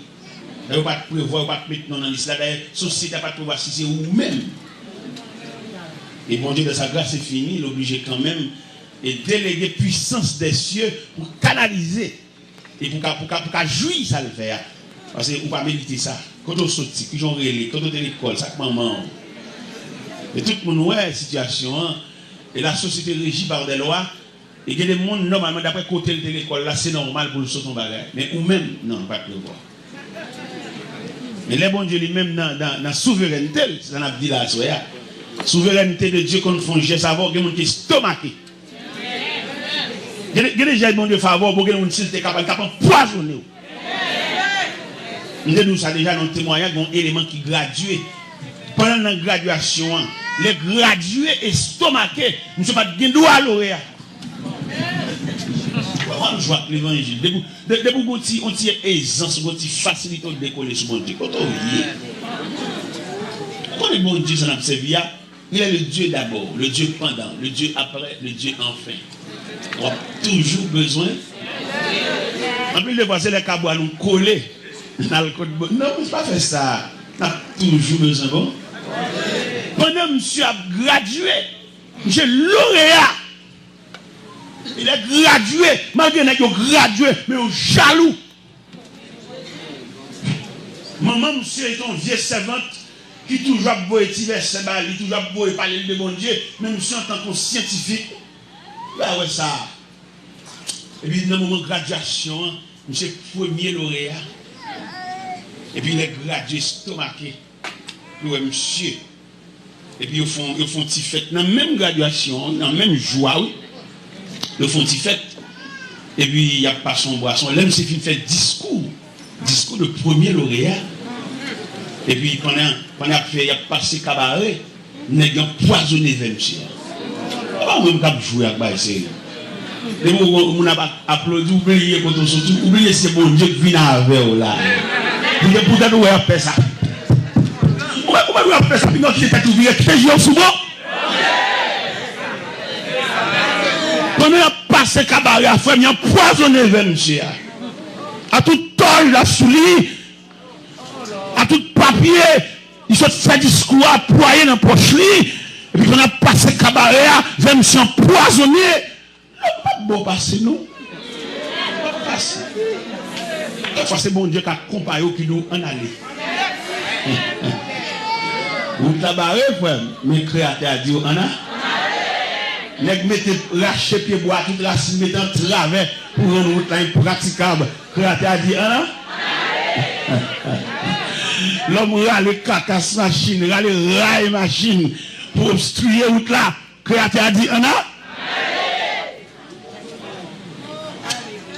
Dayè, yo pa t prevwa, yo pa t met non nan lis la. Dayè, sosyete a pa t prevwa si se ou menm. E Bondye, dans sa grâce infinie, l oblije kanmenm e delege puissance des cieux pou kanalize e pou ka, pou ka, pou ka jwi sa l fè a. Paske ou pa merite sa. Kote w soti, kijan w rele, kote w te lekòl, sa k manman w. E tout moun wè sitiyasyon an. E la société régie par des lois. E gen de moun, nòmalman, daprè kote l te lekòl la, se nòmal pou l sot yon bagay. Men ou menm, non, l pa t prevwa. Men lè Bondye li menm nan, nan, nan souverènte l, se sa n ap di la aswè a. Souverènte de Dye konn fè yon jès avè w, gen moun ki estomake. Gen de, gen de jès Bondye fè avè w, bon, gen de moun si l te kapab, l t ap anpwazonnen w. M te di w sa deja nan yon temwayaj, gen yon eleman ki gradye. Pandan l nan gradyasyon an, lè gradye estomake, misye pa t gen dwa loreya. Mwen konn jwe ak levanjil. Depi, de-, depi w gon ti, yon ti ezans, yon ti fasilite, w dekole sou Bondye. Kote w ye? Ou konnen Bondye sa n ap sèvi a? Il est le Dieu d'abord, le Dieu pendant, le Dieu après, le Dieu enfin. W ap toujou bezwen. Anpil de fwa, se lè kabwa nou kole, n al kot bon. Non, misye pa fè sa. N ap toujou bezwen bon. Pandan misye ap gradye, misye loreya. Lè gradye, malgre nèg yo gradye, men yo jalou. Manman misye se yon vye sèvant ki toujou ap voye ti vèsè ba li, toujou ap voye pale l de Bondye, men misye antanke yon syantifik, li pa wè sa. Epi nan moman gradyasyon an, misye premye loreya. Epi lè gradye estomake, yo wè misye. Epi yo fè yon, yo fè yon ti fèt nan menm gradyasyon an, nan menm jou a, wi. Yo fè yon ti fèt. Epi y ap pase yon bwason. Lè misye fin fè diskou, diskou de premye loreya. Epi pandan, pandan y ap fè, y ap pase kabare, nèg yo anpwazonnen vè misye a. Se pa mwen k ap jwe ak bagay serye. Depi w wè moun ap aplodi, ou bliye kote w soti, ou bliye se Bondye k vin avè w la. Poutèt, poutèt ou wè y ap fè sa. Ou wè, ou wè y ap fè sa, pinga w kite tèt ou vire, kite je w sou bò. Pandan y ap pase kabare a, frè m, y anpwazonnen vè misye a. A tout tòl la sou li, a tout papye, li sot fè diskou a, pwaye nan pòch li, epi pandan y ap pase kabare a, vè misye anpwazonnen. Lòt pa t bon pase, non. Lòt pase. Dèfwa, se Bondye k akonpaye w, ki di w, ann ale. Wout la bare, frè m, men Kreyatè a di w, ann a. Nèg mete, rache pyebwa, tout rasin mete an travè pou rann wout la enpratikab. Kreyatè a di, ann a. Lòm rale kakas machin, rale ray machin pou obstriye wout la. Kreyatè a di, ann a.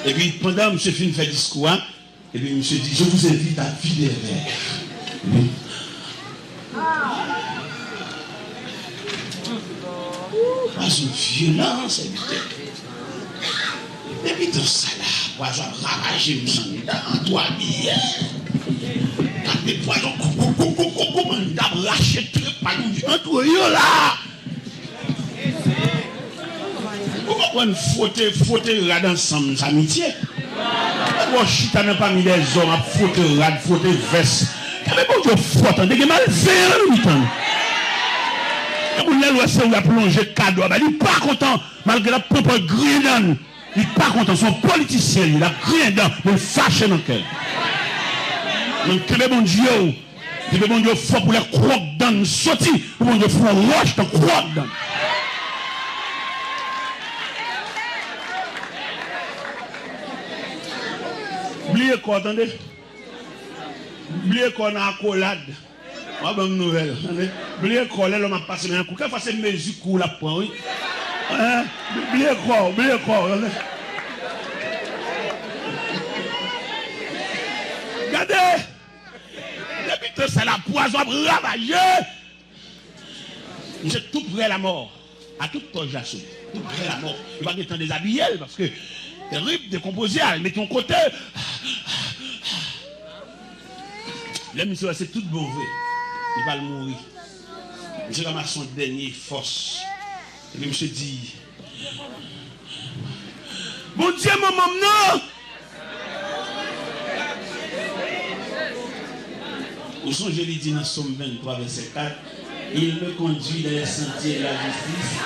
Epi, pandan misye fin fè diskou a, epi misye di, je vous invite à vider un verre. Pwazon vyolan, sèvitè. Depi tan sa la, pwazon ap ravaje m anndan, twa biyè. Tape pwazon, koup, koup, koup, koup, koup, koup, anndan ap rache trip pa nou antre yo la. Ou konprann, fwote, fwote rad ansanm, sa mitye. Lè w chita nan pami dèzòm ap fwote rad, fwote vès. Tande Bondye fò, tande, gen malveyan nan mitan nou. Moun lè l wè se ou y ap lonje kado a bay, li pa kontan, malgre l ap pran pòz griyen dan l. Li pa kontan, se yon politisyen li ye, l ap griyen dan, men l fache nan kè l. Men kenbe Bondye w, kenbe Bondye w fò pou lè kwòk dan l soti, pou Bondye fè yon wòch nan kwòk dan l. Bliye kò, tande. Bliye kò nan akolad. W a ban m nouvèl, tande. Bliye kò lè lòm ap pase men an kou. Kèlkefwa se mezi kou l ap pran, wi. Hein? Bliye kò, bliye kò, tande. Gade! Depi tan sa la, pwazon ap ravaje. Misye tou prè lamò. A tout pòz la sou li. Tou prè lamò. Yo pa gen tan dezabiye l, paske terib, dekonpoze, al mete yon kote. Lè misye wè se tout bon vre, li pral mouri. Misye ranmase yon dènye fòs. Epi misye di, Bondye manman m nan! Ou sonje li di nan Sòm venntwa, vèsè kat, Il me conduit dans les sentiers de la justice.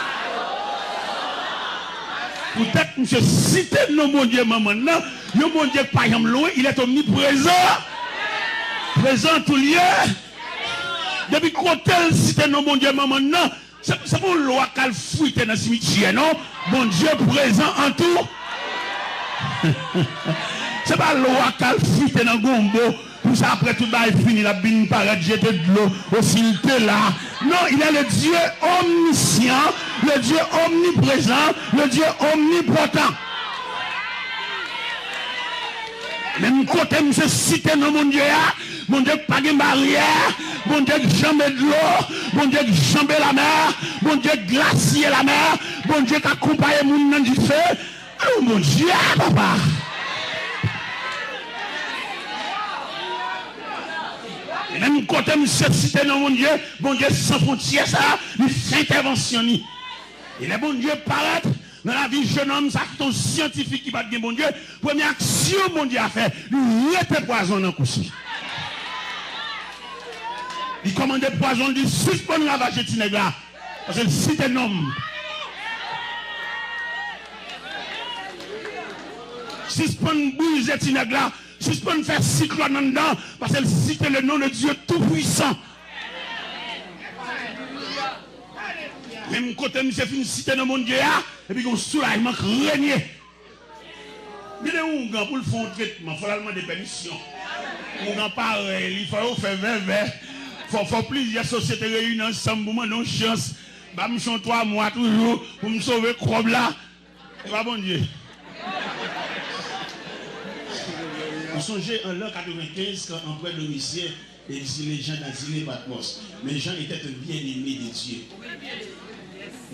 Poutèt misye site non Bondye manman nan, yon Bondye k pa janm lwen, il est omniprezan. Prezan tou l ye. Depi kote l site non Bondye manman nan, se, se pa yon lwa k al frite nan simityè, non. Bondye prezan an tou. Se pa lwa k al frite nan gonbo. Pou sa, apre tout bagay fini, l ap vin parèt, jete dlo, o, si l te la. Non, il est le Dieu omniscient, le Dieu omniprésent, le Dieu omnipotent. Menm kote misye site non Bondye a, Bondye k pa gen baryè, Bondye k janbe dlo, Bondye k janbe lamè, Bondye k glasye lamè, Bondye k akonpaye moun nan dife. Alò, Bondye, papa! Menm kote misye site non Bondye, Bondye san fwontyè sa, li fè entèvansyon li. E lè Bondye parèt nan lavi jennonm sa ki te yon syantifik ki pa t gen Bondye, premye aksyon Bondye a fè, li rete pwazon nan kous li. Li kòmande pwazon, li di, sispann ravaje ti nèg la. Paske l site non m. Sispann brize ti nèg la. Sispann fè siklòn anndan. Paske l site le nom de Dieu Tout-Puissant. Menm kote misye fin site non Bondye a, epi gen yon soulajman k renye. Gade oungan pou l fè yon tretman, fò l al mande pèmisyon. Oungan parèy li, fò yo fè vèvè. Fò, fò plizyè sosyete reyini ansanm pou mande yon chans. Ba m yon twa mwa toujou pou m sove kòb la. E pa Bondye. Ou sonje an lan katrevenkenz, kan anperè Domisyen, Egzile Jan nan zile Patmòs. Men Jan etè un byeneme de Dye.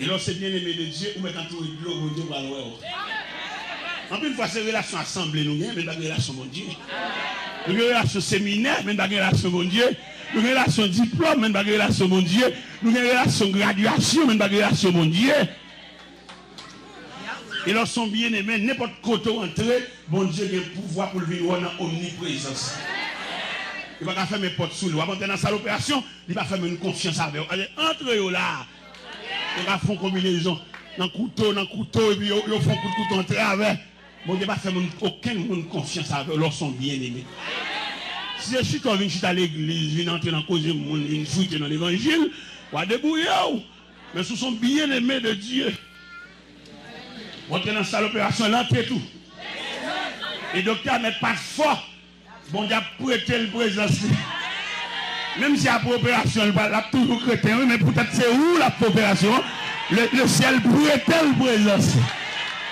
E lè w se byeneme de Dye, ou mèt antoure dlo, Bondye pral wè w. Anpil fwa, se relasyon asanble nou gen, men n pa gen relasyon Bondye. Nou gen relasyon seminè, men n pa gen relasyon Bondye. Nou gen relasyon diplòm, men n pa gen relasyon Bondye. Nou gen relasyon gradyasyon, men n pa gen relasyon Bondye. E lè w se yon byeneme, nenpòt kote w antre, Bondye gen pouvwa pou l vin wè w nan omniprezans. Li pa ka fèmen pòt sou li. W ap antre nan sal operasyon, li pa fèmen yon konfyans avè w. Ale, antre yo la. Yo ka fè yon konbinezon nan kouto, nan kouto, epi yo, yo fè yon kout kouto antravè. Bondye pa fè moun, okenn moun konfyans avè w lè w se yon byeneme. Si se chita w vin chita legliz, vin antre nan koze moun, vin frite nan levanjil, w a debouye w. Men si w se yon byeneme de Dye, w antre nan sal operasyon, l antre tou. E doktè a mèt pa t fò. Bondye ap prete l prezans li. Menm si apre operasyon, l pa, l ap toujou kreten, wi, men poutèt se ou l ap fè operasyon an, le, le syèl prete l prezans li.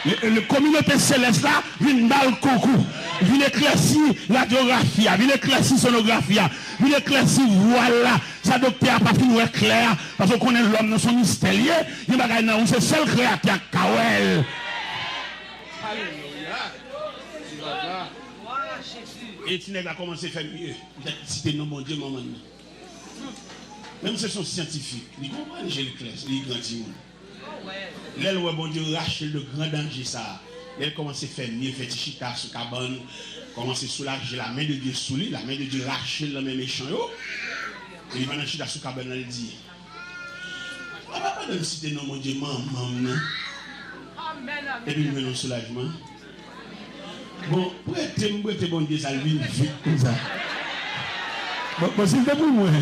Le, le kominote selès la vin ba l konkou, vin eklèsi radyografi a, vin eklèsi sonografi a, vin eklèsi vwal la. Sa doktè a pa fin wè klè a, paske w konnen lòm nan se yon mistè l ye, gen bagay nan ou se sèl Kreyatè a k ka wè l. Alelouya. E ti nèg la kòmanse fè mye, poutèt li site non Bondye manman l nan. Menm si se yon syantifik, li konprann je l klè, li gran timoun. Lè l wè Bondye rache l de gran danje sa a, lè l kòmanse fè mye, fè ti chita sou kabann, kòmanse soulaje, la men de Dye sou li, la men de Dye rache l nan men mechan yo. Epi pandan l chita sou kabann nan, li di, Menm site non Bondye manman m nan. Epi m jwenn yon soulajman. Bon, prete m prete Bondye sa, l vin vit konsa. Bon, bon, si l te pou mwen.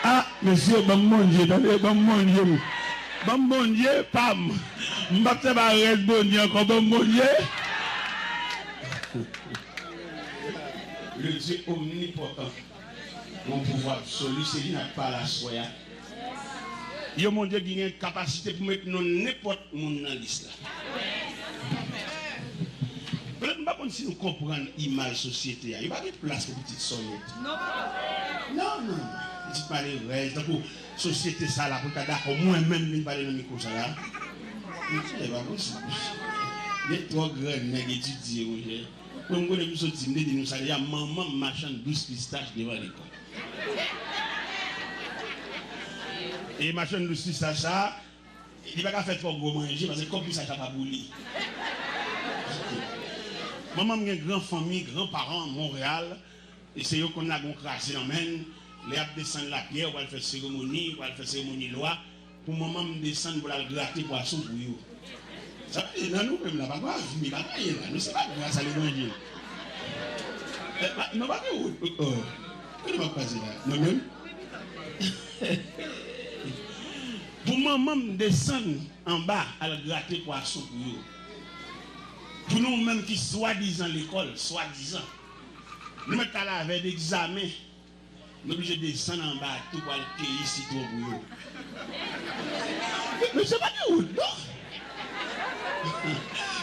Ah, mesye, ban m Bondye, tande, ban m Bondye m. Ban m Bondye pa m. M p ap fè pa rès Bondye ankò, ban m Bondye. Le Dieu omnipotent, yon pouvwa absoli, se li n ap pale aswè a. Yon Bondye ki gen kapasite pou met non nenpòt moun nan lis la. Petèt m pa konn si nou konprann imaj sosyete a. Yo pa gen plas pou pitit sòyèt. Non, non, non. Pitit malerèz, tankou sosyete sa la pou l ta dakò mwen menm vin pale nan mikwo sa la. Mesye, e pa posib. Gen twò gran nèg etidye, monchè. Mwen, m konnen m soti, m te di nou sa deja, manman m machann dous pistach devan lekòl. E machann dous pistach sa, li pa ka fè twò gwo manje, paske kòb pistach la pa pou li. Manman m gen gran fanmi, gran paran Monreyal, e se yo konn lage yon kraze nan men n, lè y ap desann lapyè, yo pral fè seremoni, yo pral fè seremoni lwa, pou manman m desann pou l al grate pwason pou yo. Sa vle di, nan nou menm la, pa gen avi, pa gen anyen la. Nou se pa gras a levanjil. Eh, pa, non, pa gen wout. Oh, oh. Kote m ap pase la? Mwen menm? Pou manman m desann anba, al grate pwason pou yo. Pou nou menm ki swadizan lekòl, swadizan. Nou mèt al avè egzamen. Nou blije desann anba tou pou al keyi sitwon pou yo. Men, men se pa gen wout, non.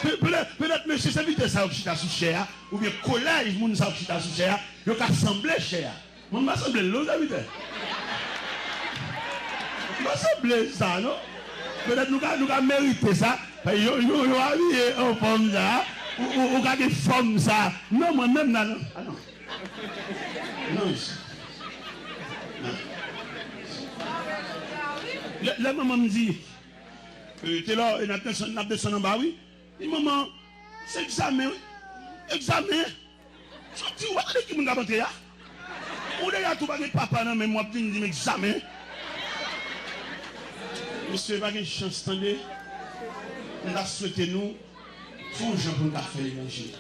Pe-, petèt, petèt mesye sèvitè sa yo ki chita sou chè a, oubyen kolèj moun sa yo ki chita sou chè a, yo ka sanble chè a. Mwen, m pa sanble l, non, sèvitè. M pa sanble sa, non. Petèt nou ka, nou ka merite sa. Yo, yo, yo abiye anfòm sa. Ou, ou, ou ka gen fòm sa. Non, mwen menm, nan, non. Ah, non. Non, mesye. Non. Lè, lè manman m di, euh, Telò, e n ap desann, n ap desann anba, wi. Li, manman, se egzamen, wi. Egzamen? Soti, ou pa tande ki moun k ap antre a? Ou deja tou pa gen papa nan men m, w ap vin di m egzamen? Mesye, pa gen chans, tande. M ta swete nou fè yon jan pou n ka fè levanjil.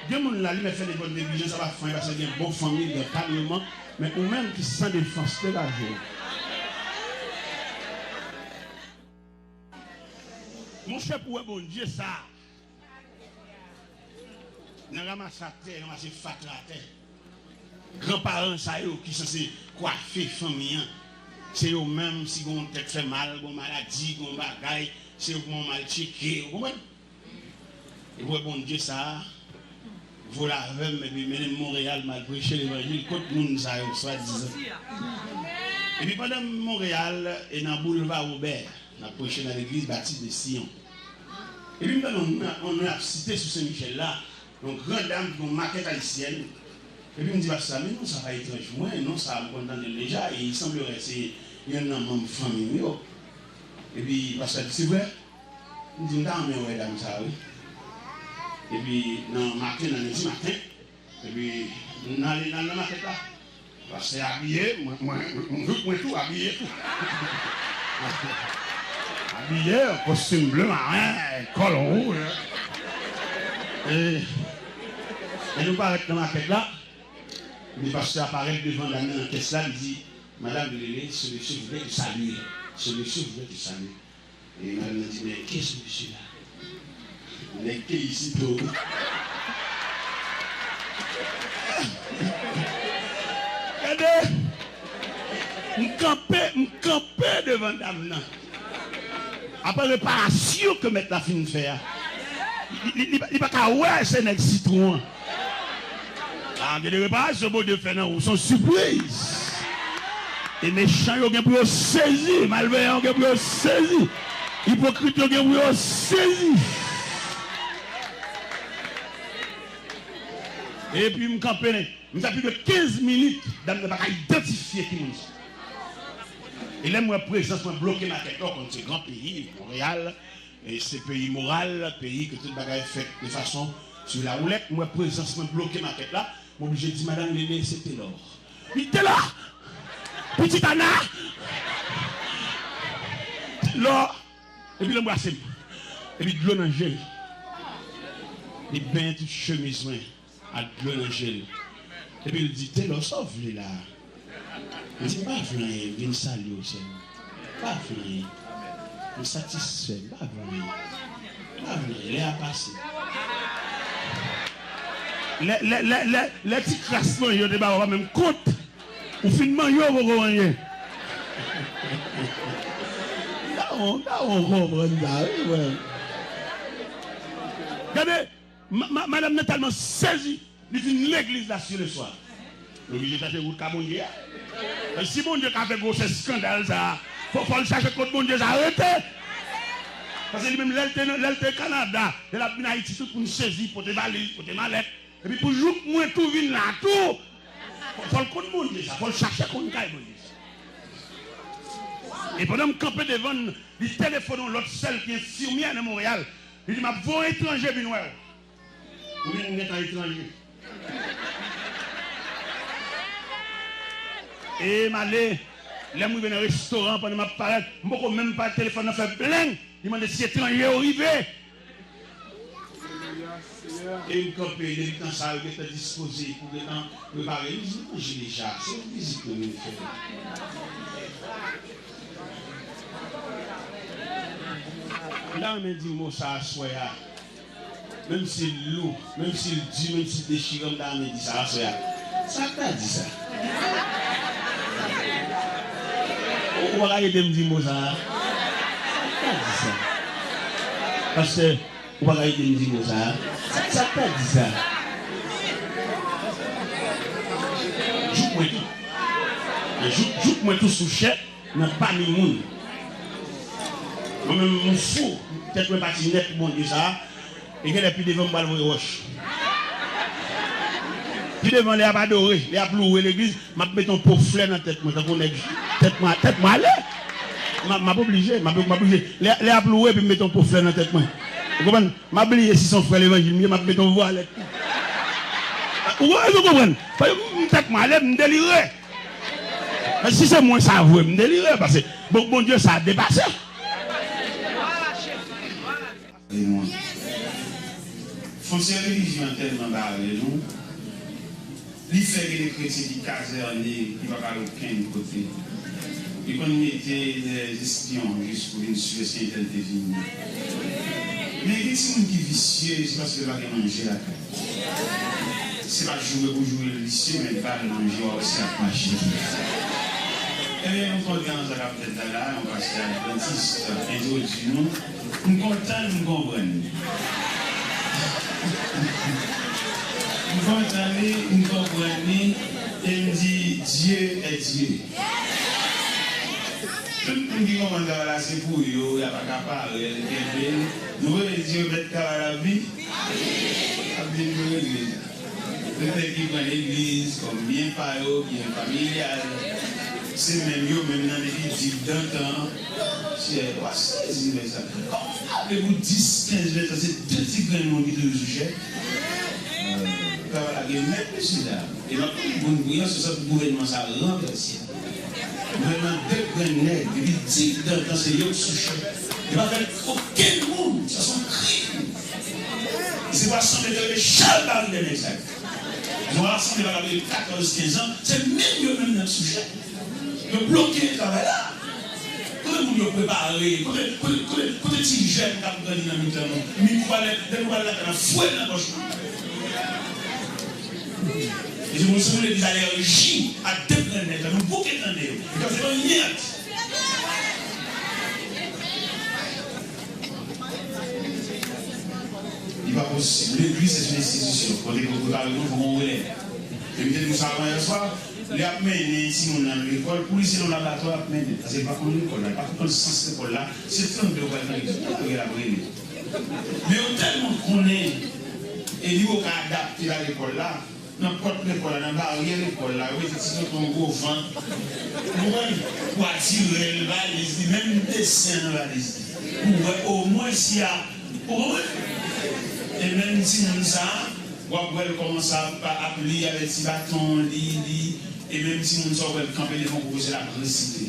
Gen moun la, li mèt fè nenpòt neglijan, sa pa fè anyen, paske gen bon fanmi, gen kadreman, men ou menm ki san defans, degaje w. Monchè, pou wè Bondye sa a, nan ranmase atè, ranmase fatra atè. Granparan sa yo ki sanse kwafe fanmi an, se yo menm, si gen yon tèt fè mal, gen yon maladi, gen yon bagay, se yo pou al tcheke, ou konprann? Epi w wè Bondye sa a, vole avè m, epi mennen m Monreyal, m al preche levanjil kot moun sa yo, swadizan. Epi pandan m Monreyal, e nan Boulva Wobè, n ap preche nan legliz Batis de Siyon. Epi m tande yon, yon non ap site sou Sen Michèl la, yon gran dam ki gen yon makèt ayisyèn. Epi m di pastè a, men non sa pa etranj pou mwen, non sa m konn tande l deja, e il semblerait se yonn nan manm fanmi m yo. Epi pastè a di, se vre? M di, m ta renmen wè dam sa a, wi. Epi nan maten, nan lendi maten, epi n ale nan, nan makèt la. Pastè abiye, mwen, mwen, mwen, mwen tou abiye tou. Abiye, kostim ble maren, kòlon wouj. E, e nou parèt nan makèt la, epi pastè a parèt devan dam nan nan kès la, li di, Madame Lele, ce monsieur voudrait te saluer. Ce monsieur voudrait te saluer. E madanm nan di, men, qui est ce monsieur-là? Nèg ke isit tou. Gade, m kanpe, m kanpe devan dam nan. Apre reparasyon ke mèt la fin fè a, li, li, li, li pa ka wè se nèg sitwon an. Ah, gen de reparasyon Bondye fè nan ou, se yon sipriz. E mechan yo gen pou yo sezi, malveyan yo gen pou yo sezi, ipokrit yo gen pou yo sezi. Epi m kanpe, m fè plis de kenz minit, dam nan pa ka idantifye ki moun sa. E lè m wè prezans mwen bloke makèt la, w konn se gran peyi, Monreyal, e se peyi moral, peyi ke tout bagay fèt de fason sou la woulèt. M wè prezans mwen bloke makèt la, m oblije di, Madame Lele, se Telò. Li, Telò! Pitit Ana! Lò, epi l anbrase m. Epi dlo nan je l. Li benyen tout chemiz mwen ak dlo nan je l. Epi l di, Telò, sa w vle la a? M di, m pa vle anyen, m vin salye w sèlman. M pa vle anyen. M satisfè, m pa vle anyen. M pa vle anyen, lè a pase. Lè, lè, lè, lè, lè ti kras manje yo te ba w, w pa menm kont. Ou fin manje, w poko manje. Dawon, dawon konprann sa, wi, frè. Gade, ma, ma, madanm nan tèlman sezi, li vin legliz la si le swa. Li oblije chache wout ka Bondye a. E si Bondye ka fè gwosè eskandal sa a, fò, fò l chache kot Bondye sa a rete. Paske li menm, lè l te, lè l te Kanada, lè l ap vin Ayiti, tout moun sezi, pote valiz, pote malèt. Epi pou jouk mwen tou vin la tou, fò, fò l konn Bondye sa, fò l chache konn kay Bondye sa. E pandan m kanpe devan l, li telefone yon lòt sè l ki enfimyè nan Monreyal. Li di, "M ap voye yon etranje vin wè w." Ou menm ou gentan etranje. E m ale, lè m rive nan restoran, pandan m ap parèt, m poko menm parèt, telefòn nan fè bleng, li mande si etranje yo rive. E m kanpe, depi tan sa yo gentan dispoze pou gentan prepare. M di, "Nou manje deja, se yon vizit nou vin fè." M ta renmen di mo sa aswè a. Menm si l lou, menm si l di, menm si l dechiran, m ta renmen di sa aswè a. Sa k ta di sa? Ou, ou pa ka ede m di mo sa a? Sa k ta di sa? Pastè, ou pa ka ede m di mo sa a? Sa, sa k ta di sa? Jouk mwen tou. Jouk, jouk mwen tou sou chè nan pami moun. Mwen menm, m fou, tèt mwen pati nèt pou Bondye sa a. E genlè pi devan m pral voye wòch. Pi devan lè y ap adore, lè y ap louwe legliz, m ap mete yon po flè nan tèt mwen, tankou nèg tèt mwen, tèt mwen ale. M ap, m ap oblije, m ap, m ap oblije. Lè, lè y ap louwe, epi m mete yon po flè nan tèt mwen. Ou konprann? M ap bliye si se yon frè levanjil m ye, m ap mete yon vwalèt. Ou, ou konprann? Paske m, tèt mwen ale, m delire. Men si se mwen sa vre, m delire, paske bon, Bondye sa depase. Fon se relijyon an tèlman bare nou, li fè gen de kretyen ki kazène, ki pa ka al okenn kote. Li konn mete de espyon jis pou vin swiv èske entèl te vini. Men gen timoun ki visye, se paske pa gen manje lakay. Se pa joure pou joure l visye, men ba l manje, w a wè si l ap mache. Ebyen, m kontan sa k ap fèt la, la, yon pastè advantis entwodui nou. M kontan, m konprann li. M kontan li, m konprann li, e m di, Dieu est Dieu. Tout moun ki konprann travay la se pou yo, y ap akapare l, kenbe l. Nou konnen Dye mèt travay la, wi. Ap vin pou legliz. Petèt ki pran legliz kòm byen pa yo, byen familyal. Se menm yo menm nan depi digdantan. Chè, w a sezi lè sa. Kòman w ap pale pou dis, kenz, ven tan, se de ti grenn moun ki toujou sou chè? Travay la gen mèt, mesye dam. E m ap pale bon priyans, se sa pou gouvènman sa ranvèse. Gouvènman de grenn nèg, depi digdantan se yo k sou chè. Yo pa fè okenn moun, sa se yon krim. E se pou asanble te rele chal bari dèyè nèg sa yo. Yon asanble pa ka peye katòz, kenz an, se menm yo menm nan sou chè. Yo bloke travay la. Kote moun yo prepare? Kote, kote, kote, kote ti jèn k ap grandi nan mitan nou? Mikwo a lè, lè nou pale lakay la, fwèl nan pòch nou. E se moun, se moun legliz alèji a de grenn nèg la, nou bouke tande yo. E kòm se pa yon yèt. Li pa posib. Legliz se yon enstitisyon. Kote ke w prepare moun, fò w gen yon relè. E m te di nou sa avan yè swa, lè y ap mennen timoun nan lekòl, pou li se yon labatwa y ap mennen. Paske li pa konn lekòl la, li pa konn sans lekòl la, se trannde w pral nan legliz. Pou ki l ap rele? Men yo tèlman konnen, e li poko adapte a lekòl la, nan pòt lekòl la, nan baryè lekòl la, yo mete ti tonton gwo vant. Ou konprann? Pou atire l, valiz li, menm desen nan valiz li. Pou wè omwen si a, ou konprann? E menm timoun sa a, w ap wè l kòmanse ap, ap li avèk ti baton, li, li, e menm timoun sa a, w wè l kanpe devan pwofesè l ap resite.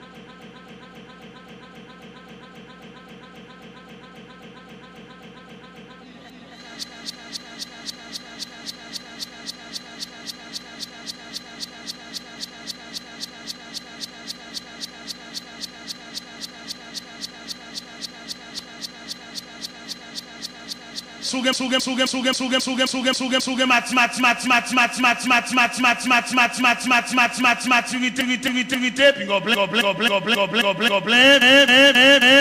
Si w gen, si w gen, si w gen, si w gen, si w gen, si w gen, si w gen, si w gen mati, mati, mati, mati, mati, mati, mati, mati, mati, mati, mati, mati, mati, mati, mati, matirite, rite, rite, rite, rite, pinga w plen, plen, plen, plen, plen, plen, plen, plen, plen.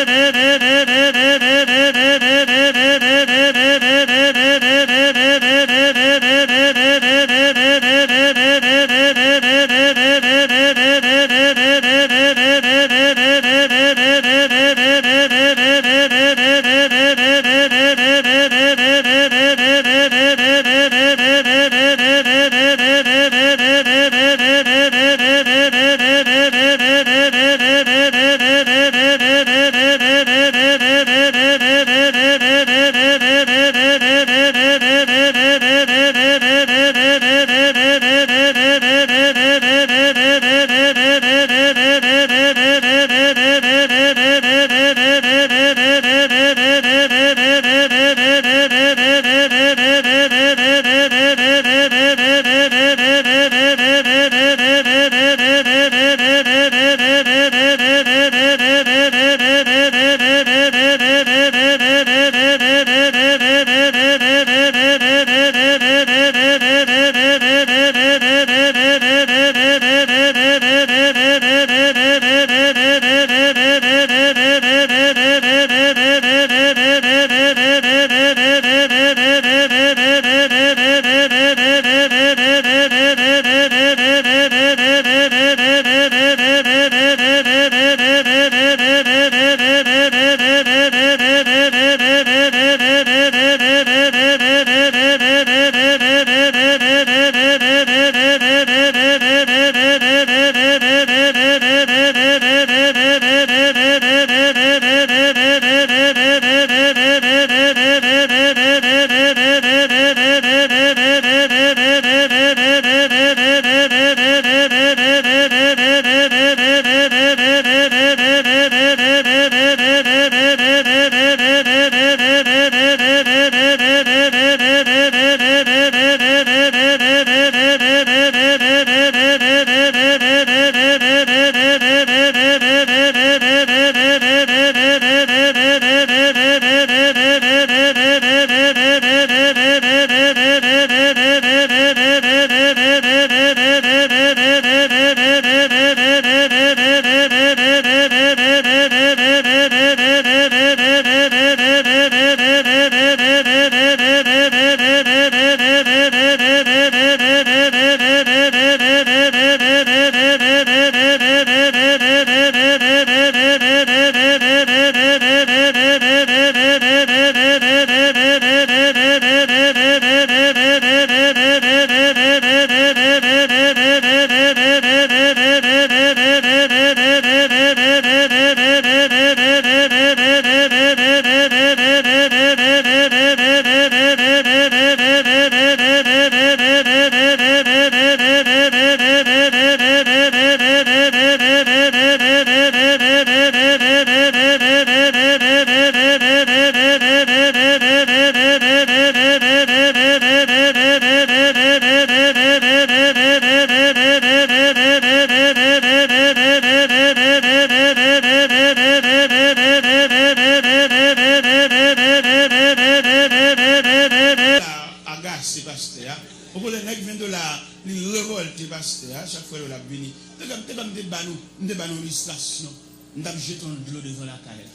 Pase pastè a. Okontrè, nèg ven dola a, li revòlte pastè a. Chak fwa l ap vini, te kòm, te kòm te ba nou, m te ba nou listrasyon. M t ap jete yon dlo devan lakay la.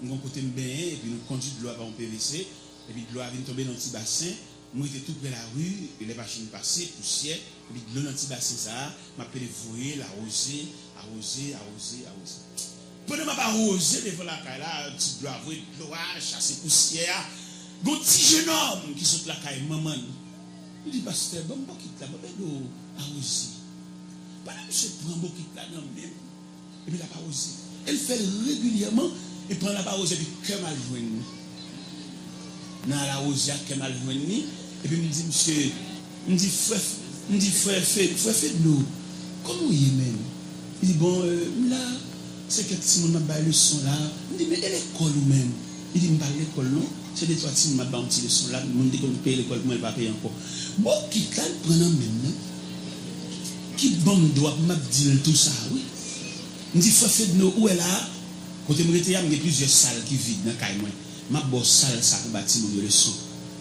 M gon kote m benyen, epi nou kondui dlo a pa yon P V C, epi dlo a vin tonbe nan yon ti basen. M rete tou pre lari, e lè machin pase, pousyè, epi dlo nan ti basen sa a, m ap pede voye l, awoze, awoze, awoze, awoze. Pandan m ap awoze devan lakay la, ti dlo a voye dlo a, chase pousyè a, gon ti jenòm ki sot lakay manman l. Li di, "Pastè, ban m bokit la, m ap ede w awoze." Pandan misye pran bokit la nan men m, epi l ap awoze. E l fè l regilyèman, e pandan l ap awoze, epi kè m al jwenn li. Nan al awoze a, kè m al jwenn li, epi m di misye, m di, "Frè, m di, frè Fed, frè Fedno, kòman w ye, menm?" Li di, "Bon, euh, m la, se kèk timoun m ap bay leson la." M di, "Men e lekòl ou menm?" Li di, "M pa al lekòl non, se de twa timoun m ap ba yon ti leson la, moun te konn peye lekòl pou mwen, l pa peye ankò." Bokit la l pran nan men m nan, ki ban m dwa pou m ap di l tou sa a, wi. M di, "Frè Fedno, ou wè la a, kote m rete a, m gen plizyè sal ki vid nan kay mwen. M ap ba w sal sa pou ba timoun yo leson.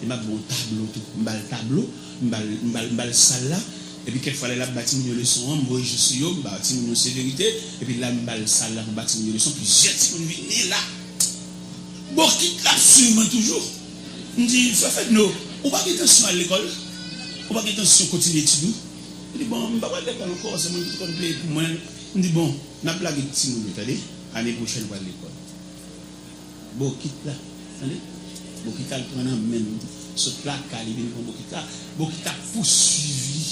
E m ap ba w tablo tou." M ba l tablo, m ba l, m ba l, m ba l sal la. Epi kèk fwa lè l ap ba timoun yo leson an, m voye je sou yo, m ba timoun yo severite. Epi la, m ba l sal la pou ba timoun yo leson. Plizyè timoun vini la. Bokit la ap swiv mwen toujou. M di, "Frè Fedno, ou pa gen entansyon al lekòl? Ou pa gen entansyon kontinye etid ou?" Li di, "Bon, m pa pral lekòl ankò, se moun ki konn peye pou mwen." M di, "Bon, n ap lage timoun yo, tande. Ane pwochèn, ou pral lekòl." Bokit la, tande. Bokit la, l pran nan men m. Sot lakay li vin pran bokit la. Bokit la pouswiv li.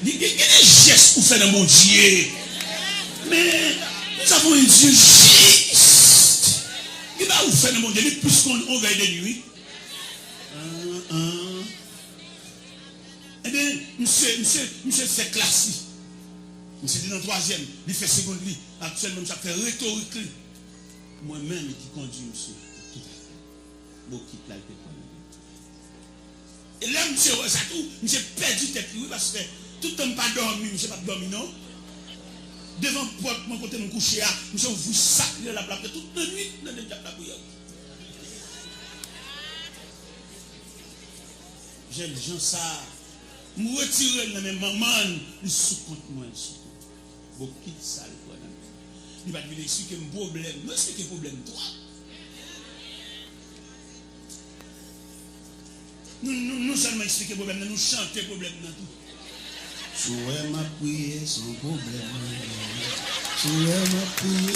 Li gen, gen de jès ou fè nan Bondye. Men, nous avons un Dieu juste. Li ba ou fè nan Bondye, li plis konn on vèy de nwi. An, an. Ebyen, misye, misye, misye fè klas li. Misye te nan twazyèm, li fè segond li. Aktyèlman, misye ap fè retorik li. Mwen menm ki kondui misye. Tout afè. Bokit la, l te pran nan men. E lè misye wè sa tou, misye pèdi tèt li, wi, paske tout tan m pa dòmi, misye p ap dòmi, non. Devan pòt mwen, kote m kouche a, misye ouvri sak li, l ap lapte tout lannwit nan dedyab lapriyè. Jènjan sa a, m retire l nan men manman l, li sou kont mwen, sou kont mwen. Bokit sa l pran nan men. Li pa t vin eksplike m pwoblèm. Nou eksplike pwoblèm twòp. Nou, nou, nou sèlman eksplike pwoblèm nan, nou chante pwoblèm nan tou. Si w wè m ap priye, se yon pwoblèm mwen genyen. Si w wè m ap priye.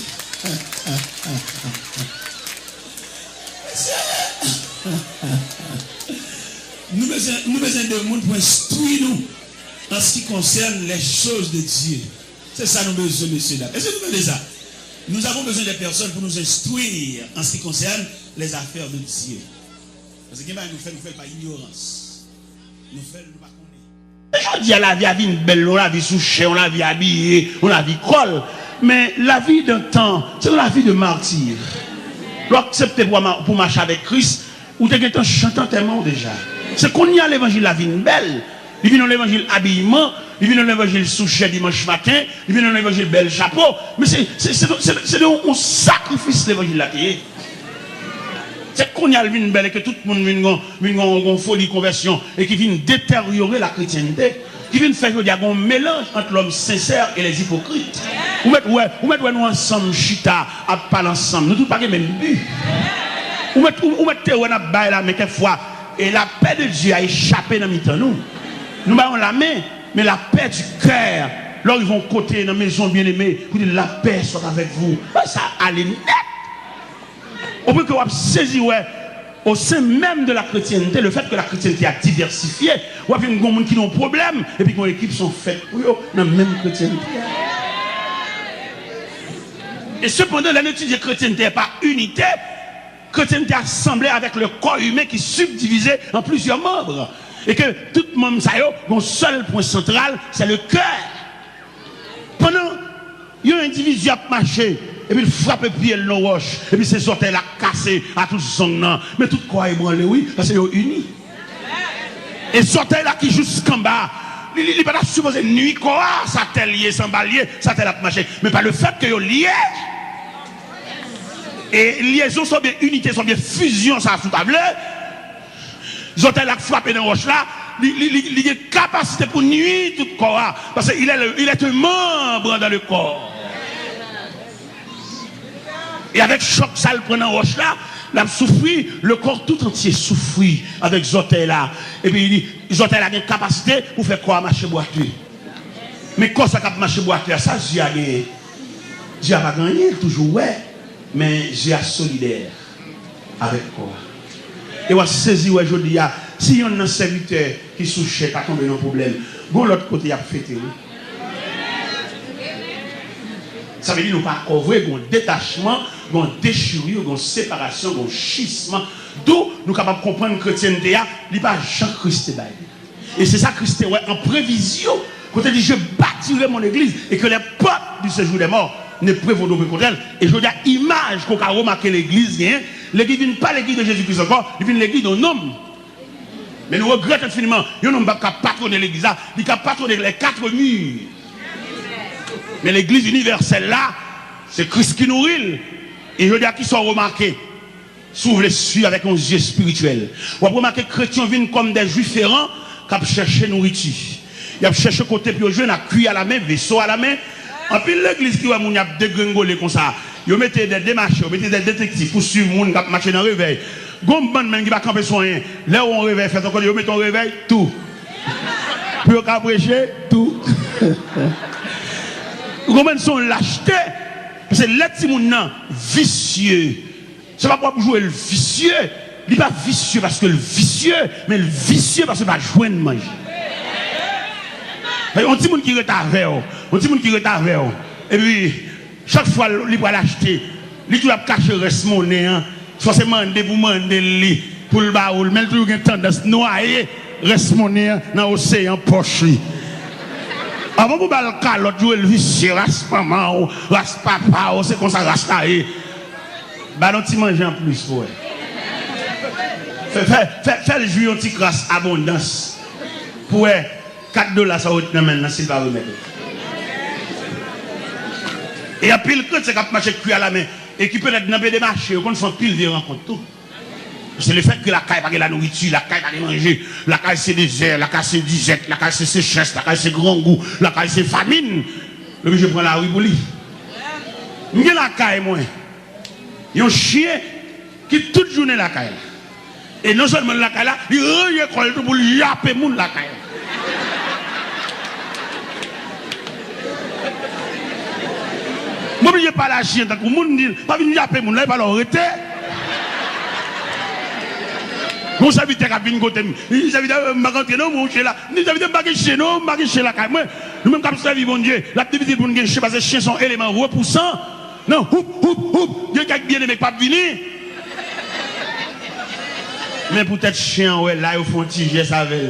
Nou bezwen, nou bezwen de moun pou enstwi nou en ce qui concerne les choses de Dieu. Se sa nou bezwen, mesye dam. Èske nou tande sa? Nous avons besoin de personnes pour nous instruire en ce qui concerne les affaires de Dieu. Paske gen bagay nou fè, nou fè l pa inyorans. Nou fè l, nou pa konnen. Jodi a, lavi a vin bèl, yon lavi sou chè, yon lavi abiye, yon lavi kòl. Men lavi dantan, se yon lavi de mati. Lè w aksepte pou w ma-, pou w mache avèk Kris, ou te gentan chante antèman w deja. Se kounye a levanjil la vin bèl. Li vin yon levanjil abiyman, li vin yon levanjil sou chè dimanch maten, li vin yon levanjil bèl chapo. Men se, se, se, se, se de yon, yon sakrifis levanjil la te ye. Se kounye a l vin bèl e ke tout moun vin gon, vin gon, gon foli konvèsyon e ki vin deteryore la kretyente, ki vin fè jodi a gon melanj ant lòm sensè e les ipokrit. Ou mèt wè, ou mèt wè nou ansanm chita ap pale ansanm. Nou tout pa gen menm bi. Ou mèt, ou, ou mèt te wè n ap bay lamen kèk fwa. E lapè de Dye a echape nan mitan nou. Nou bay yon lamen, men lapè di kè. Lè w rive yon kote nan mezon byeneme, pou di, "La paix soit avec vous." Sa ale nèt. Au point que w ap sezi wè, au sein même de la chrétienté, le fait que la chrétienté a diversifié, w ap jwenn gon moun ki nan yon pwoblèm, epi gon ekip se yon fèt pou yo, nan menm kretyente a. Et cependant, lè n etidye kretyente pa inite, kretyente a sanble avèk le corps humain ki sibdivize an plizyè manm, e ke tout manm sa yo gon sèl pwen santral, se le kè. Pandan yon endividi ap mache, epi l frape pye l nan wòch, epi se zòtèy la k kase a tout zong nan, men tout kò a ebranle, wi, paske yo ini. E zòtèy la ki jis anba, li, li, li pa ta sipoze nui kò a, sa tèl ye, se anba l ye, sa tèl ap mache. Men pa le fèt ke yo lye, e lyezon sa oubyen inite sa oubyen fizyon sa, si w ta vle, Zòtèy la k frape nan wòch la, li, li, li, li gen kapasite pou nui tout kò a. Paske il est le, il est un membre dans le corps. E avèk chòk sa l pran nan wòch la, l ap soufri, le corps tout entier soufri avèk zòtèy la. Epi li di, zòtèy la gen kapasite pou fè kò a mache bwate. Men kò sa k ap mache bwate a, sa zye a genyen? Zye a pa gen anyen, l toujou wè, men zye a solidè avèk kò a. E w ap sezi wè jodi a, si yonn nan sèvitè ki sou chè ta tonbe nan pwoblèm, gon lòt kote y ap fete, wi. Sa vle di nou pa kò vre, gon detachman, gon dechiri, gon separasyon, gon chisman. Dou nou kapab konprann kretyènte a, li pa jan Kris te bay li. E se sa Kris te wè an previzyon, kote li di, je bâtirai mon église et que les portes du séjour des morts ne prévaudront point contre elle. E jodi a, imaj ke w ka remake legliz genyen, legliz vin pa l'église de Jésus-Christ ankò, li vin l'église d'un homme. Men nou regrèt enfiniman, yon nonm p ap ka patwone legliz la, li ka patwone les quatre murs. Men legliz inivèsèl la, se Kris ki nouri l. E jodi a, kisa w remake? Si w vle swiv avèk yon zye espirityèl, w ap remake kretyen vin kòm de jwif eran k ap chèche nouriti. Y ap chèche kote pou yo jwenn ak kwi a la men, veso a la men. Anpil legliz ki wè moun y ap degrengole konsa, yo mete de demache, yo mete de detektif pou swiv moun k ap mache nan revèy. Gon bann menm ki pa kanpe sou anyen. Lè yon revèy fèt yon kote, yo mete yon revèy tou. Pou yo ka preche tou. Ou konprann, se yon lachte. Paske lè timoun nan visye, se pa pou w ap jwe l visye. Li pa visye paske l visye, men l visye paske l pa jwenn manje. Yon timoun ki ret avè w, yon timoun ki ret avè w, epi chak fwa li pral achte, li toujou ap kache rès monnen an. Fò se mande pou mande l li, pou l ba ou l, men l toujou gen tandans nwaye rès monnen an nan oseyan pòch li. Avan pou ba l kalòt, jwe l visye, ras manman w, ras papa w, se konsa ras la ye. Ba l yon ti manje anplis pou wè. Fè, fè, fè, fè l jwi yon ti kras abondans pou wè kat dola sa w ret nan men l nan si l pa remèt ou. E anpil kretyen k ap mache kwi a la men e ki petèt nan pede mache, yo konn fè anpil vye rankont tou. Se lefètke lakay pa gen lanouriti, lakay pa gen manje, lakay se dezè, lakay se dizèt, lakay se sechès, lakay se grangou, lakay se famin. Li oblije pran lari pou li. M gen lakay mwen yon chen ki tout jounen lakay la. E non sèlman l lakay la, li ranje kò l tou pou l yape moun lakay la. M oblije pale a chen tankou moun, m di l, pa vin yape moun la, e pa la w rete. Gon sèvitè k ap vin kote m, li di, sèvitè, m pa ka antre non, monchè la. M di, sèvitè, m pa gen chen non, m pa gen chen lakay mwen. Nou menm k ap sèvi Bondye, l ap difisil pou n gen chen, paske chen se yon eleman repousan. Nan houp, houp, houp, gen kèk byeneme k p ap vini. Men poutèt chen an wè la, yo fè yon ti jès avè l.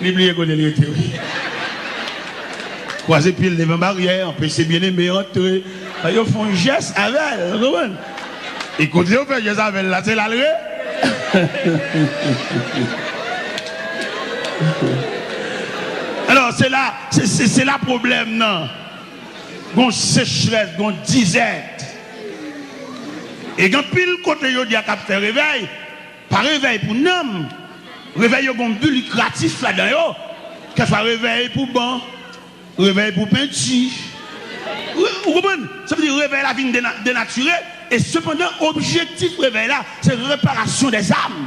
Li bliye kote l rete, wi. Kwaze pye l devan baryè, anpeche byeneme antre. Yo fè yon jès avè l, ou konprann? E kote yo fè jès avè l la, se la l re. Alò, se la, se, se, se la pwoblèm nan. Gon sechrès, gon dizèt. E gen anpil kote yo di a k ap fè revèy, pa revèy pou nanm. Revèy yo gon bi likratif ladan yo. Kèswa revèy pou ban, revèy pou penti. Ou, ou konprann? Sa vle di revèy la vin dena-, denatire. E sepandan, objektif revèy la, se reparasyon dèzam.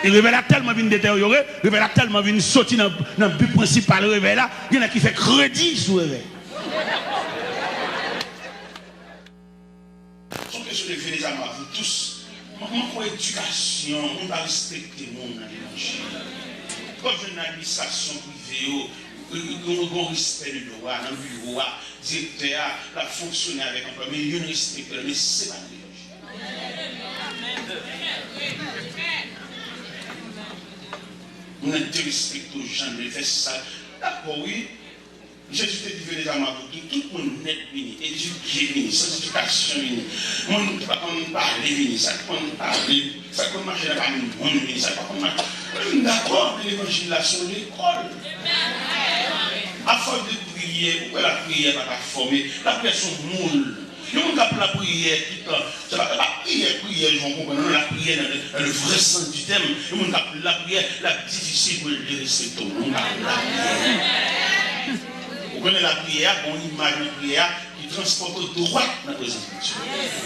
E revèy la tèlman vin deteryore, revèy la tèlman vin soti nan, nan bi prensipal revèy la, gen nèg ki fè kredi sou revèy. Son kesyon de vye dezam avou tous. Mank edikasyon, moun pa respekte moun nan levanjil. W ap jwenn nan administrasyon prive yo, yon, yon respè de dwa nan biwo a, direktè a, l ap fonksyone avèk anplwaye, men youn respekte lòt, men se pa nan levanjil. Moun nan derespekte w, jan l vle fè sa. Dakò, wi. Jezi te di, vye dezam avou tous, tout moun nèt vini, edike vini, santifikasyon vini, moun ki pa konn pale vini, sa k konn pale, sa k konn mache nan pami moun vini, sa k pa konn mache. M dakò, men levanjil la se yon lekòl. Afòs de priyè, ou kwè lapriyè pa ka fòme? Lapriyè se yon moul. Yon moun k ap lapriyè tout tan, se pa, se pa priyè, priyè jan w konprann, non, lapriyè dans le, dans le vrai sens du terme. Yon moun k ap lapriyè, l ap difisil pou l derespekte w, non, l ap lapriyè. Ou konnen lapriyè a, gen yon imaj nan priyè a ki transpòte w dwat nan prezans Bondye.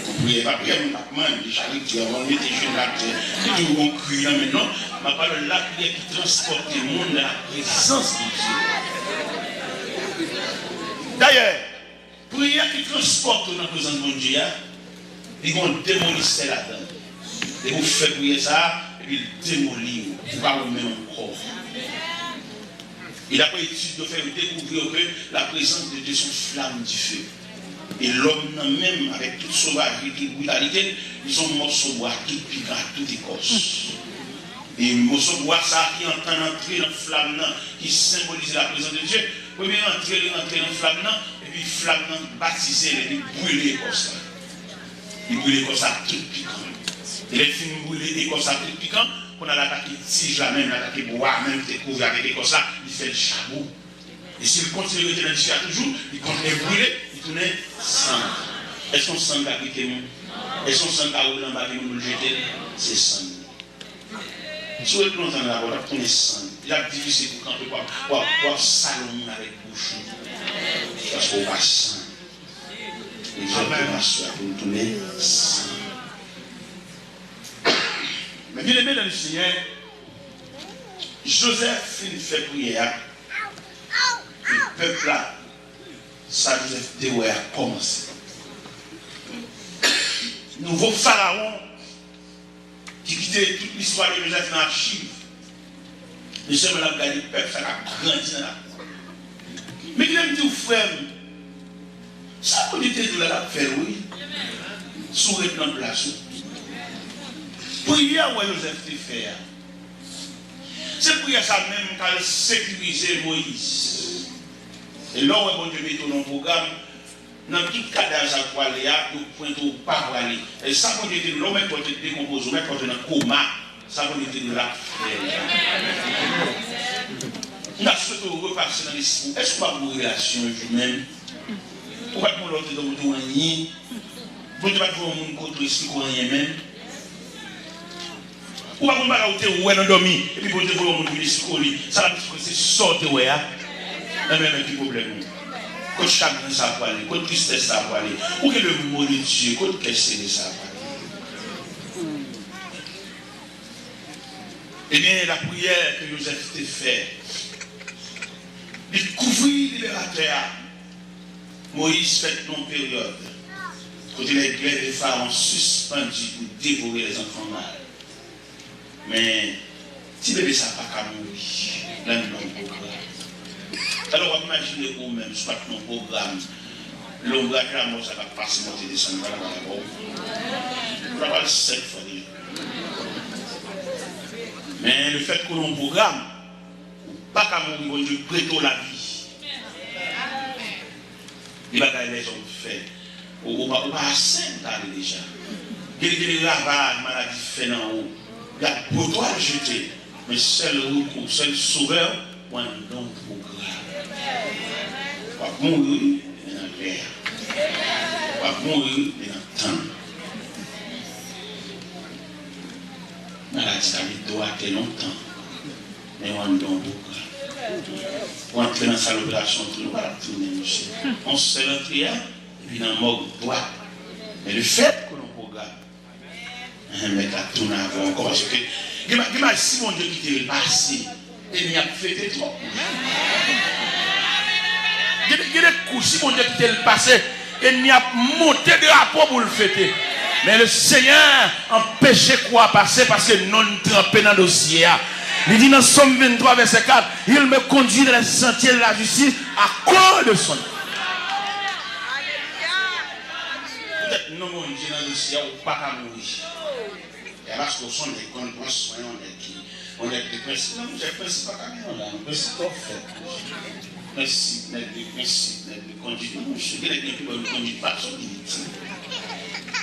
Ou priye, pa priyè moun k ap mande, charite, anvan w mete jenou l atè, li di w gon kwi nan men l, non. M ap pale w lapriyè ki transpòte moun nan prezans Bondye. Dayè, priyè ki transpòte w nan prezans Bondye a, li gen yon demolisè ladan l. Depi w fè priyè sa a, epi l demoli w, ou pa ou menm ankò. E daprè etid yo fè, yo dekouvri ke la présence de Dieu se yon flamme du feu. E lòm nan menm, avèk tout sovajite, tout britalite l, li se yon mòso bwa tout pikan ak tout ekòs. E mòso bwa sa a ki antann antre nan flam nan, ki senbolize la prezans de Dye, premye rantre, li rantre nan flam nan, epi flam nan batize l, epi brile ekòs la. Li brile ekòs la tout pikan. E lè l fin brile ekòs la tout pikan, kounye a l atake tij la menm, l atake bwa menm ki te kouvri avèk ekòs la, li fè l chabou. E si l kontinye rete nan dife a toujou, li kontinye brile, li tounen sann. Èske yon sann ka pike moun? Èske yon sann ka woule anba pye moun pou l jete l? Se sann. Si w ret lontan nan labou, w ap tounen sann. L ap difisil pou w kanpe, w ap, w ap, w ap sal yon moun avèk bouch ou. Paske w pa sann. Egzòte aswè a pou nou tounen sann. Men byeneme nan Senyè, Jozèf fin fè priyè a, e pèp la, sa Jozèf te wè a kòmanse. Nouvo farawon ki kite tout listwa de Jozèf nan achiv. Men sèlman l ap gade pèp sa k ap grandi nan lakou. Men kite m di w, frè m, sa Bondye te di w la, l ap fè l, wi. Si w ret nan plas ou. Priyè w wè Jozèf te fè a, se priyè sa menm k al sekirize Moyiz. E lè w wè Bondye mete w nan yon pwogram, nan tout kadav sa k pwale a, yo pwente w pa pwale. E sa Bondye te di w, lè w mèt wè w te dekonpoze, w mèt wè w te nan koma, sa Bondye te di w l ap fè l. M ta swete w repase nan lespri w. Èske w pa t gen yon relasyon yon jou menm? Ou pa t gen yon lòt moun kote w anyen? Bondye pa t voye yon moun kote w esplike w anyen menm? Ou pa konn bagay ou te wè nan dòmi, epi Bondye voye yon moun vin esplike w li. Sa l ap esplike w se sa w te wè a. Enben, men ki pwoblèm ou? Kot chagren sa a pwale? Kot tristès sa a pwale? Où est le mot de Dieu? Kot kè sere sa a pwale? Ebyen, lapriyè ke Jozèf te fè, li kouvri liberatè a. Moyiz fèt nan yon peryòd kote les glaives de Pharaon suspendus pour dévorer les enfants mâles. Men, ti bebe sa pa ka mouri. Lè m nan yon pwogram. Alò, w ap imajine ou menm, si w pa t nan yon pwogram, lonbraj lamò sa k ap pase, monte, desann, pa nan bagay pa w. Ou ta pral sèt fwa deja. Men, lefètke w nan yon pwogram, ou pa ka mouri, Bondye prete w lavi. Gen bagay lèzòm fè. Ou, ou pa, ou pa ase, m ta ale deja. Gen, gen ravaj maladi fè nan ou. Y ap bwè w al jete. Men sèl rekou, sèl sovè w, w anndan yon pwogram. W ap mouri, wi, men nan lè a. W ap mouri, wi, men nan tan. Maladi ta met do atè lontan. Men w anndan yon pwogram. Ou antre nan sal operasyon tou, nou pa t ap tounen, mesye. Yon sèl antre a, epi nan mòg dwat. Men lefètke w nan pwogram, enhen, mèt la tounen avè w ankò, paske gen, gen, gen, si Bondye kite l pase, enmi ap fete twòp. Gen, gen de kou, si Bondye kite l pase, enmi ap monte drapo pou l fete. Men le Senyè anpeche kou a pase paske non l tranpe nan dosye a. Li di nan Sòm venntwa, vèsè kat, Il me conduit dans les sentiers de la justice à cause de son nom. Poutèt non Bondye nan dosye a, ou pa ka mouri. E paske w se yon nèg konn pran swen, yon nèg ki, yon nèg de prensip. Non, monchè, prensip pa ka gen yon la, non, prensip twò fèb. Prensip, nèg de prensip, nèg de kondit. Non, monchè, gen nèg gen pi bon kondit pa sou limit.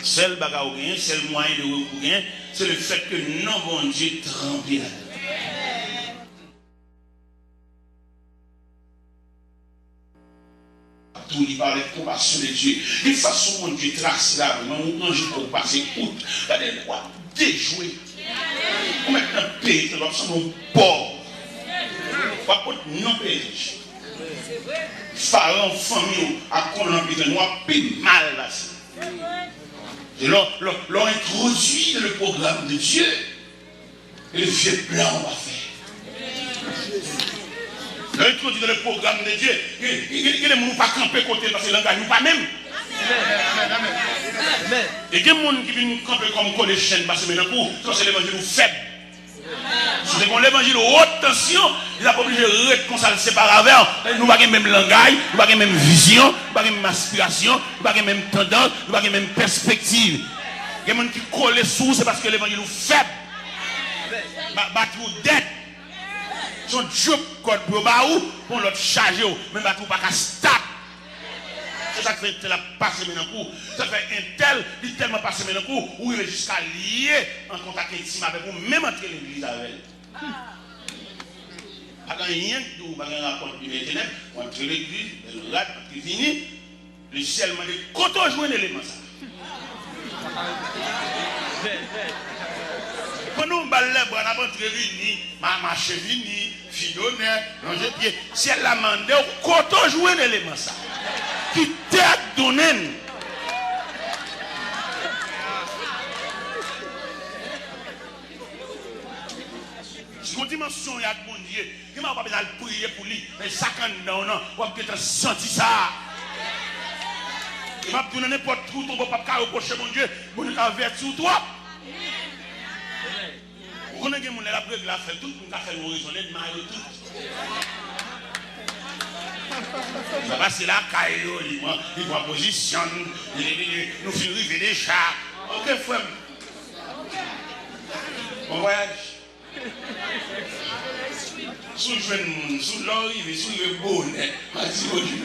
Sèl bagay ou genyen, sèl mwayen de rekou ou genyen, se lefètke non Bondye tranpe ladan. Tou li pale de konpasyon de Dye. Gen fason Bondye trase lavi, men ou ranje kò w pase kout. Gade, w ap dejwe. Ou mèt nan peyi, w ap sanble yon pòv. W ap pot non peyi. Paran w, fanmi w ap konnen anpil tan, w ap pi mal pase. E lè, lè, lè w entwodui le pwogram de Dye, e vye blan w ap fè. Lè w entwodui le pwogram de Dye, gen, gen, gen, gen de moun ou pa kanpe kote l paske langaj ou pa menm. E gen moun ki vin kanpe kòm kole chenn pase men nan kou, se paske levanjil ou fèb. Si w te gen yon levanjil wot tansyon, li t ap oblije ret konsa l separe avè w. Nou pa gen menm langaj, nou pa gen menm vizyon, nou pa gen menm aspirasyon, nou pa gen menm tandans, nou pa gen menm pèspektiv. Gen moun ki kole sou ou, se paske levanjil ou fèb. Ba-, batri w dèd. Se yon djòb kòd pou yo ba ou, pou yon lòt chaje w. Men batri w pa ka stap. Se sa k fè entèl ap pase men nan kou. Se sa k fè entèl, li tèlman pase men nan kou, ou rive jiska l ye an kontak entim avèk ou, menm antre legliz avè l. Pa gen anyen k di w pa gen rapò ak limyè e tenèb, ou antre legliz, bèl rad, antre vini, li sèlman de kote w jwenn eleman sa. Pandan w ba l lèbra, n ap antre vini, ma-, mache vini, fi donè, lonje pye. Syèl la mande w kote w jwenn eleman sa. Ki tè k donnen l. Si gon dimansyon w ye ak Bondye, gen bagay w pa bezwen al priye pou li, men sa k anndan w nan, w ap gentan santi sa. E m ap di w nan nenpòt trou tonbe w p ap ka repwoche Bondye, Bondye ka avèti w twòp. Ou konnen gen moun lè l ap regle afè l, tout moun ka fè l yon rezon, l enmi yo tout. Sa pase lakay yo, li pran, li pran pozisyon l, li, li, li, nou fin rive deja. Oke, frè m. Bon vwayaj. Si w jwenn moun, si w lè w rive, si w rive bonè, pa di bonjou.